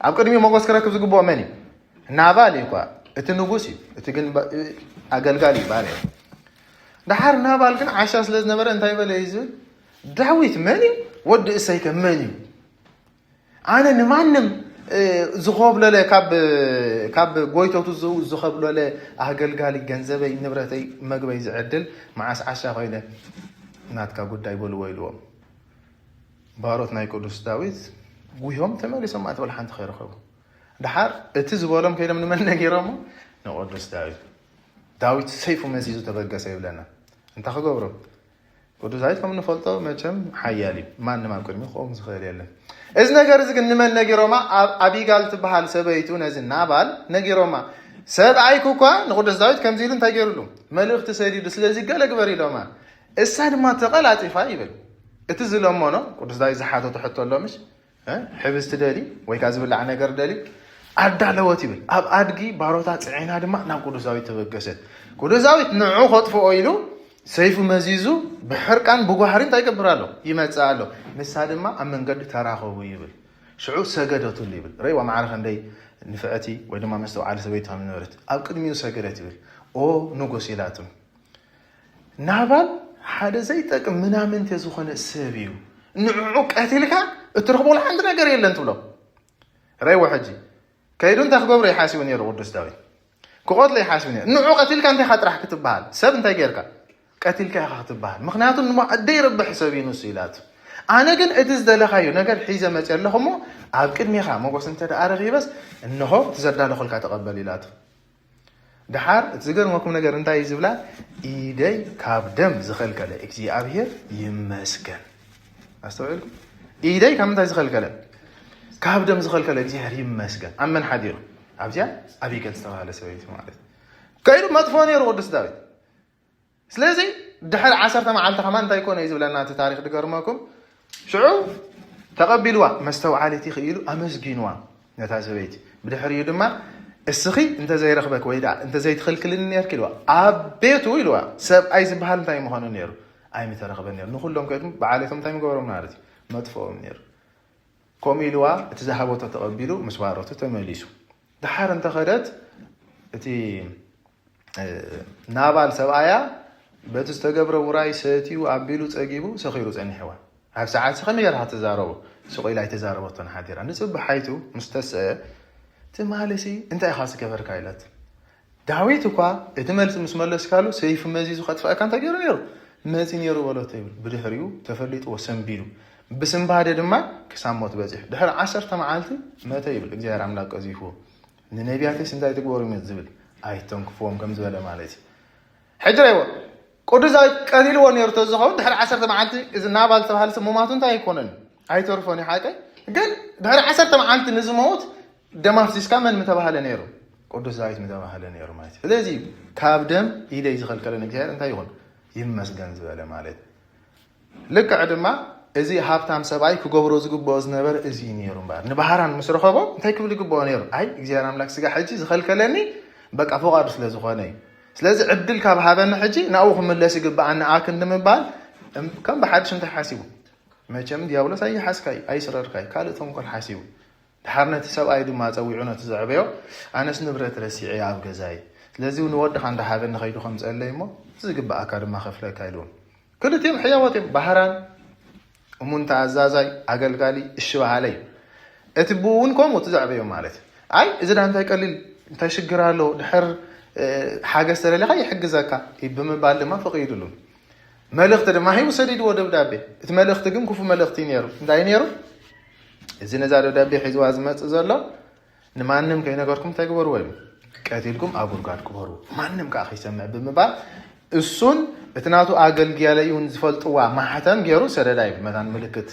ኣብ ቅድሚ ሞጎስ ክረክብ ዝግብኦ መን እዩ? ናባል እዩ እኳ። እቲ ንጉስ እዩ። እቲ ግን ባ- ኣገልጋሊ እዩ ባርያ እዩ። ደሓር ናባል ግን ዓሻ ስለ ዝነበረ እንታይ በለ እዩ ዝብል? ዳዊት መን እዩ? ወዲ እሰይከ መን እዩ? ኣነ ንማንም ዝኾብለለ ካብ ካብ ጎይተቱ ዝኸብለለ ኣገልጋሊ ገንዘበይ ንብረተይ መግበይ ዝዕድል መዓስ ዓሻ ኮይነ ናትካ ጉዳይ በልዎ ኢልዎም። ባሮት ናይ ቅዱስ ዳዊት ጉሆም ተመሊሶም ኣትበል ሓንቲ ከይረኸቡ ድሓር እቲ ዝበሎም ከይዶም ንመን ነጊሮሞ? ንቅዱስ ዳዊት። ዳዊት ሰይፉ መዚዙ ተበገሰ ይብለና እንታ ክገብሮ ቅዱስ ዳዊት ከም ንፈልጦ መቸም ሓያል እዩ። ማንም ኣብ ቅድሚ ክቆም ዝኽእል የለን። እዚ ነገር እዚ ግን ንመን ነጊሮማ? ኣብ ኣቢጋል ትበሃል ሰበይቱ ነዚ ናባል ነጊሮማ። ሰብኣይኩ እኳ ንቅዱስ ዳዊት ከምዚ ኢሉ እንታይ ገይሩሉ? መልእኽቲ ሰዲዱ ስለዚ ገለ ግበር ኢሎማ። እሳ ድማ ተቐላጢፋ ይብል እቲ ዝለመኖ ቅዱስ ዳዊት ዝሓተቶ ሕቶ ኣሎ ምሽ ሕብስቲ ደሊ ወይ ከዓ ዝብላዕ ነገር ደሊ ኣዳለወት ይብል። ኣብ ኣድጊ ባሮታ ፅዒና ድማ ናብ ቅዱስ ዳዊት ተበገሰት። ቅዱስ ዳዊት ንዑ ከጥፍኦ ኢሉ ሰይፉ መዚዙ ብሕርቃን ብጓህሪ እንታይ ይገብር ኣሎ? ይመፅእ ኣሎ። ንሳ ድማ ኣብ መንገዲ ተራኸቡ ይብል። ሽዑ ሰገደትሉ ይብል። ርእይዋ ማዕረ ክንደይ ንፍዕቲ ወይ ድማ መስተውዓሊ ሰበይቲ ከም ዝነበረት ኣብ ቅድሚኡ ሰገደት ይብል። ኦ ንጉስ ኢላቱ ናባል ሓደ ዘይጠቅም ምናምንቴ ዝኾነ ሰብ እዩ። ንዕዑ ቀቲልካ እትረኽበሉ ሓንቲ ነገር የለን ትብሎ። ረይዎ ሕጂ ከይዱ እንታይ ክገብሮ ይሓስቡ ነይሩ ቅዱስ ዳዊት? ክቐትሎ ይሓስቡ ነይሩ። ንዑ ቀቲልካ እንታይ ኢኻ ጥራሕ ክትበሃል? ሰብ እንታይ ጌርካ? ቀቲልካ ኢኻ ክትበሃል። ምኽንያቱ ንሞ ዘይረብሕ ሰብ እዩ ንሱ ኢላቱ። ኣነ ግን እቲ ዝደለኻዮ ነገር ሒዘ መፅእ ኣለኹ እሞ ኣብ ቅድሜኻ ሞገስ እንተ ደኣ ረኺበስ እንሆ እቲ ዘዳለኹልካ ተቐበል ኢላቱ። ደሓር እቲ ዝገርመኩም ነገር እንታይ እዩ ዝብላ? ኢደይ ካብ ደም ዝኸልከለ እግዚኣብሔር ይመስገን። ኣስተውዕልኩም? ኢደይ ካብ ምንታይ ዝኸልከለ? ካብ ደም ዝኸልከለ እግዚኣብሔር ይመስገን። ኣብ መን ሓዲሩ? ኣብዚኣ ኣብ ኢገል ዝተባህለ ሰበይቲ ማለት እዩ። ከይዱ መጥፎ ነይሩ ቅዱስ ዳዊት። ስለዚ ድሕሪ ዓሰርተ መዓልቲ ከማን እንታይ ኮነ እዩ ዝብለና እቲ ታሪክ ድገርመኩም። ሽዑ ተቐቢልዋ፣ መስተውዓሊት ኢኺ ኢሉ ኣመስጊንዋ ነታ ሰበይቲ። ብድሕሪኡ ድማ እስኺ እንተዘይረኽበክ ወይ ደኣ እንተዘይትኽልክልኒ ነርኪ ኢልዋ። ኣብ ቤቱ ኢልዋ። ሰብኣይ ዝበሃል እንታይ ምዃኑ ነይሩ? ኣይምተረኽበን ነይሩ። ንኹሎም ከይዱ ብዓሌቶም እንታይ ምገበሮም ማለት እዩ? መጥፍኦም ነይሩ። ከምኡ ኢልዋ እቲ ዝሃበቶ ተቐቢሉ ምስ ባሮቱ ተመሊሱ። ደሓር እንተኸደት እቲ ናባል ሰብኣያ በቲ ዝተገብረ ውራይ ሰትዩ ኣቢሉ ጸጊቡ ሰኺሩ ጸኒሕዋ። ኣብ ሰዓት ከመይ ጌርካ ትዛረቦ? ስቕ ኢላ ኣይተዛረበቶን ሓዲራ። ንጽቢ ሓይቱ ምስ ተስአ ትማልሲ እንታይ ኢኻ ዝገበርካ ኢላት። ዳዊት እኳ እቲ መልሲ ምስ መለስካሉ ሰይፉ መዚዙ ከጥፍኣካ እንታይ ገይሩ ነይሩ? መጺ ነይሩ በለቶ ይብል። ብድሕሪኡ ተፈሊጥዎ ሰንቢዱ። ብስንባደ ድማ ክሳብ ሞት በጺሑ። ድሕሪ ዓሰርተ መዓልቲ መተ ይብል። እግዚኣብሔር ኣምላክ ቀዚፍዎ። ንነቢያትስ እንታይ ትግበሩ ዝብል ኣይተንክፍዎም ከም ዝበለ ማለት እዩ። ሕጂ ረይዎ ቅዱስ ዳዊት ቀቲልዎ ነይሩ ተዝኸውን ድሕሪ ዓሰርተ መዓልቲ እዚ ናባል ዝተባሃለ ሰብ ሙማቱ እንታይ ኣይኮነን? ኣይተርፎን እዩ ሓቀይ። ግን ድሕሪ ዓሰርተ መዓልቲ ንዝመውት ደም ኣፍሲስካ መን ምተባህለ ነይሩ? ቅዱስ ዳዊት ምተባህለ ነይሩ ማለት እዩ። ስለዚ ካብ ደም ኢደይ ዝኸልከለን እግዚኣብሔር እንታይ ይኹን? ይመስገን ዝበለ ማለት። ልክዕ ድማ እዚ ሃብታም ሰብኣይ ክገብሮ ዝግብኦ ዝነበረ እዚ እዩ ነይሩ እምበኣር ንባህራን ምስ ረኸቦ እንታይ ክብል ይግብኦ ነይሩ? ኣይ እግዚኣብሔር ኣምላክ ስጋ ሕጂ ዝኸልከለኒ በቃ ፍቓዱ ስለ ዝኾነ እዩ። ስለዚ ዕድል ካብ ሃበኒ ሕጂ ናብኡ ክምለስ ይግብኣኒ ኣክንዲ ምባል እም- ከም ብሓድሽ እንታይ ሓሲቡ? መቸም ዲያብሎስ ኣይሓዝካይ ኣይስረርካይ ካልእ ተንኮል ሓሲቡ። ድሓር ነቲ ሰብኣይ ድማ ጸዊዑ ነቲ ዘዕበዮ ኣነስ ንብረት ረሲዐ ኣብ ገዛይ ስለዚ ንወድኻ እንዳሃበኒ ከይዱ ከምፀለይ እሞ ዝግብኣካ ድማ ከፍለካ ኢልዎም። ክልቲኦም ሕያወት እዮም። ባህራን እሙን ተኣዛዛይ ኣገልጋሊ እሺ በሃለ እዩ። እቲ ብኡ እውን ከምኡ እቲ ዘዕበዮ ማለት እዩ። ኣይ እዚ ዳ እንታይ ቀሊል እንታይ ሽግር ኣሎ ድሕር ሓገዝ ተደሊኻ ይሕግዘካ ብምባል ድማ ፈቒዱሉ። መልእኽቲ ድማ ሂቡ ሰዲድዎ ደብዳቤ። እቲ መልእኽቲ ግን ክፉ መልእኽቲ እዩ ነይሩ። እንታይ ነይሩ? እዚ ነዛ ደብዳቤ ሒዝዋ ዝመፅእ ዘሎ ንማንም ከይነገርኩም እንታይ ግበርዎ እዩ? ቀቲልኩም ኣብ ጉድጓድ ቅበርዎ። ማንም ከዓ ከይሰምዕ ብምባል እሱን እቲ ናቱ ኣገልጋሊ እውን ዝፈልጥዋ ማሕተም ገይሩ ሰደዳ ይብል። መታን ምልክት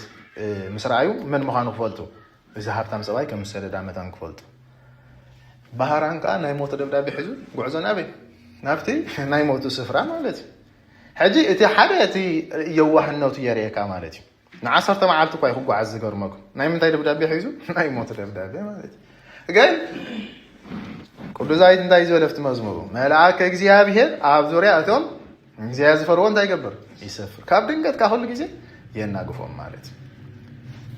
ምስ ረኣዩ መን ምዃኑ ክፈልጡ፣ እዚ ሃብታም ሰብኣይ ከም ዝሰደዳ መታን ክፈልጡ። ባህራን ከዓ ናይ ሞት ደብዳቤ ሒዙ ጉዕዞ ናበይ? ናብቲ ናይ ሞቱ ስፍራ ማለት እዩ። ሕጂ እቲ ሓደ እቲ የዋህነቱ የርእየካ ማለት እዩ። ንዓሰርተ መዓልቲ እኳ እዩ ክጓዓዝ ዝገርመኩም። ናይ ምንታይ ደብዳቤ ሒዙ? ናይ ሞት ደብዳቤ ማለት እዩ። ግን ቅዱስ ዳዊት እንታይ ዝበለ ኣብቲ መዝሙሩ? መልኣከ እግዚኣብሔር ኣብ ዙርያ እቶም እግዚኣብሔር ዝፈርዎ እንታይ ይገብር? ይሰፍር። ካብ ድንገት ካብ ኩሉ ግዜ የናግፎም ማለት እዩ።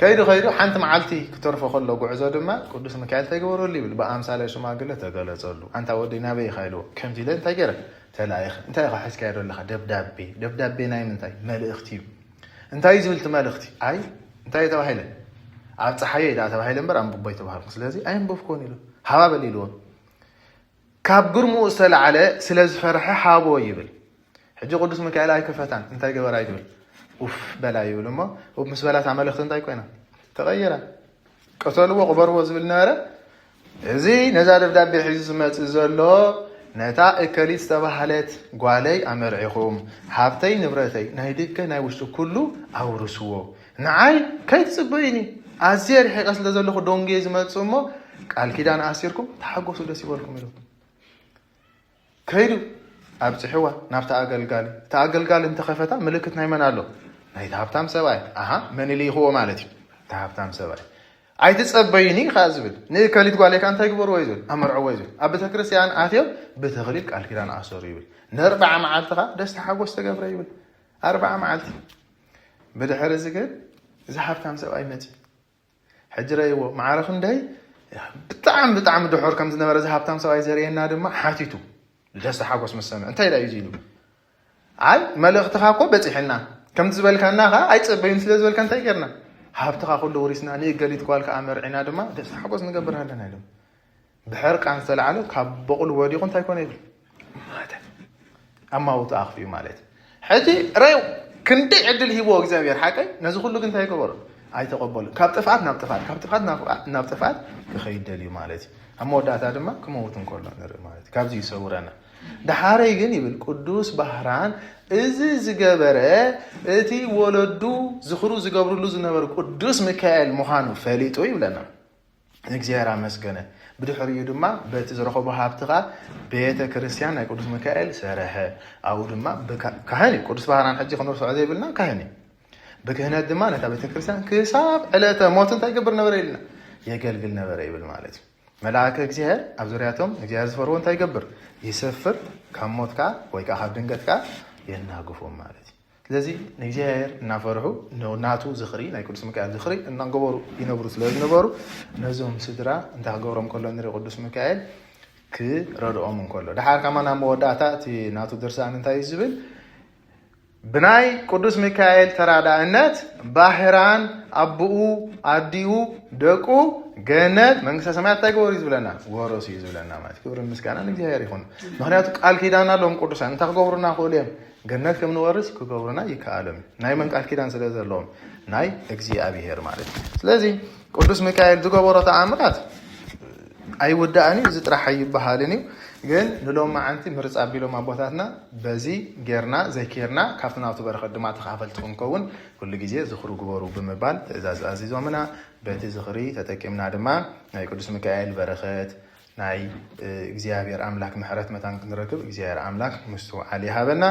ከይዱ ከይዱ ሓንቲ መዓልቲ ክተርፎ ከሎ ጉዕዞ ድማ ቅዱስ ሚካኤል ተገበረሉ ይብል። ብኣምሳለ ሽማግለ ተገለጸሉ። ኣንታ ወደይ ናበይ ኢኻ ኢልዎ። ከምዚ ኢለ እንታይ ገይረ? ተላኢኸ። እንታይ ኢኻ ሒዝካዮ ዘለኻ? ደብዳቤ። ደብዳቤ ናይ ምንታይ? መልእኽቲ እዩ። እንታይ እዩ ዝብል እቲ መልእኽቲ? ኣይ እንታይ ተባሂለ? ኣብ ፀሓየ ዳ ተባሂለ እምበር ኣንብቦ ኣይተባሃልኩ። ስለዚ ኣየንበብኩዎን ኢሉ ሃባ በል ኢልዎ። ካብ ግርምኡ ዝተላዕለ ስለ ዝፈርሐ ሃቦ ይብል። ሕጂ ቅዱስ ሚካኤል ኣይከፈታን እንታይ ገበራ ይብል። ኡፍ በላ ይብል እሞ ኡፍ ምስ በላታ መልእኽቲ እንታይ ኮይና ተቐይራ። ቅተልዎ ቅበርዎ ዝብል ነበረ። እዚ ነዛ ደብዳቤ ሒዙ ዝመጽእ ዘሎ ነታ እከሊት ዝተባህለት ጓለይ ኣመርዒኹም ሃብተይ ንብረተይ ናይ ደገ ናይ ውሽጢ ኩሉ ኣውርስዎ። ንዓይ ከይትጽበዩኒ ኣዝየ ርሒቐ ስለ ዘለኹ ደንጉየ ዝመጽእ እሞ ቃል ኪዳን ኣሲርኩም ተሓጎሱ ደስ ይበልኩም ኢሉ። ከይዱ ኣብፅሕዋ ናብቲ ኣገልጋሊ። እቲ ኣገልጋሊ እንተኸፈታ ምልክት ናይ መን ኣሎ? ናይቲ ሃብታም ሰብኣይ። ኣሃ መን ልኢኽዎ ማለት እዩ? እቲ ሃብታም ሰብኣይ። ኣይትፀበዩኒ ከዓ ዝብል ንእከሊት ጓል ከ እንታይ ግበርዎ እዩ ዝብል? ኣመርዕዎ እዩ ዝብል። ኣብ ቤተክርስትያን ኣትዮም ብተክሊል ቃል ኪዳን ኣሰሩ ይብል። ንኣርብዓ መዓልቲ ከዓ ደስታ ሓጎስ ተገብረ ይብል። ኣርብዓ መዓልቲ። ብድሕሪ እዚ ግን እዚ ሃብታም ሰብኣይ መፂ ሕጂ ረይዎ ማዕረ ክንደይ ብጣዕሚ ብጣዕሚ ድሑር ከም ዝነበረ እዚ ሃብታም ሰብኣይ ዘርእየና ድማ ሓቲቱ ደስታ ሓጎስ ምስ ሰምዐ እንታይ ዳ እዩ ኢሉ ኣይ መልእኽትኻ እኮ በፂሕልና ከምቲ ዝበልካና ከዓ ኣይፀበዩን ስለ ዝበልካ እንታይ ጌርና? ሃብትኻ ኩሉ ውሪስና፣ ንእገሊት ጓል ከዓ መርዒና ድማ ደስታ ሓጎስ ንገብር ኣለና ኢሎም። ብሕርቃን ዝተለዓለ ካብ በቑሉ ወዲቑ እንታይ ኮነ ይብል? ሞተ። ኣማውቱ ኣኽፊኡ ማለት እዩ። ሕጂ ረዩ ክንደይ ዕድል ሂብዎ እግዚኣብሔር ሓቀይ፣ ነዚ ኩሉ ግን እንታይ ገበሩ? ኣይተቐበሉ። ካብ ጥፍኣት ናብ ጥፍኣት፣ ካብ ጥፍኣት ናብ ናብ ጥፍኣት ክኸይድ ደልዩ ማለት እዩ። ኣብ መወዳእታ ድማ ክመውት እንከሎ ንርኢ ማለት እዩ። ካብዚ ይሰውረና። ደሓረይ ግን ይብል ቅዱስ ባህራን፣ እዚ ዝገበረ እቲ ወለዱ ዝኽሩ ዝገብርሉ ዝነበሩ ቅዱስ ሚካኤል ምዃኑ ፈሊጡ ይብለና። እግዚኣብሔር ኣመስገነ። ብድሕሪኡ ድማ በቲ ዝረኸቦ ሃብትኻ ቤተ ክርስቲያን ናይ ቅዱስ ሚካኤል ሰረሐ። ኣብኡ ድማ ብካ- ካህን እዩ። ቅዱስ ባህራን ሕጂ ክንርስዖ ዘይብልና ካህን እዩ። ብክህነት ድማ ነታ ቤተ ክርስቲያን ክሳብ ዕለተ ሞት እንታይ ይገብር ነበረ ኢልና? የገልግል ነበረ ይብል ማለት እዩ። መልኣከ እግዚኣብሔር ኣብ ዙርያቶም እግዚኣብሔር ዝፈርዎ እንታይ ይገብር? ይሰፍር፣ ካብ ሞት ከዓ ወይ ከዓ ካብ ድንገት ከዓ የናግፎም ማለት እዩ። ስለዚ ንእግዚኣብሔር እናፈርሑ ን- ናቱ ዝኽሪ ናይ ቅዱስ ሚካኤል ዝኽሪ እናገበሩ ይነብሩ ስለ ዝነበሩ ነዞም ስድራ እንታይ ክገብሮም ከሎ ንርኢ ቅዱስ ሚካኤል ክረድኦም እንከሎ ደሓር ከማ ናብ መወዳእታ እቲ ናቱ ድርሳን እንታይ እዩ ዝብል? ብናይ ቅዱስ ሚካኤል ተራዳእነት ባህራን ኣቦኡ ኣዲኡ ደቁ ገነት መንግስተ ሰማያት እንታይ ገበሩ እዩ ዝብለና? ወረሱ እዩ ዝብለና ማለት ክብርን ምስጋና ንእግዚኣብሔር ይኹን። ምክንያቱ ቃል ኪዳን ኣለዎም ቅዱሳን እንታይ ክገብሩና ክእሉ እዮም? ገነት ከም ንወርስ ክገብሩና ይከኣሎም እዩ። ናይ መን ቃል ኪዳን ስለ ዘለዎም? ናይ እግዚኣብሔር ማለት እዩ። ስለዚ ቅዱስ ሚካኤል ዝገበሮ ተኣምራት ኣይውዳእን እዩ፣ እዚ ጥራሕ ኣይበሃልን እዩ። ግን ንሎማዓንቲ ምርፅ ኣቢሎም ኣቦታትና በዚ ጌርና ዘይኬርና ካብቲ ናብቲ በረኸት ድማ ተኻፈልቲ ክንከውን ኩሉ ግዜ ዝኽሩ ግበሩ ብምባል ትእዛዝ ኣዚዞምና። በቲ ዝኽሪ ተጠቂምና ድማ ናይ ቅዱስ ሚካኤል በረኸት ናይ እግዚኣብሔር ኣምላክ ምሕረት መታን ክንረክብ እግዚኣብሔር ኣምላክ ምስትውዓል ይሃበና።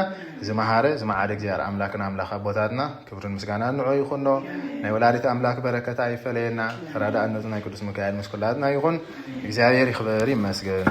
ዝመሃረ ዝመዓደ እግዚኣብሔር ኣምላክን ኣምላክ ኣቦታትና ክብርን ምስጋና ንዑ ይኹኖ። ናይ ወላዲት ኣምላክ በረከታ ይፈለየና። ተራዳእነቱ ናይ ቅዱስ ሚካኤል ምስ ኩላትና ይኹን። እግዚኣብሔር ይኽበር ይመስገን።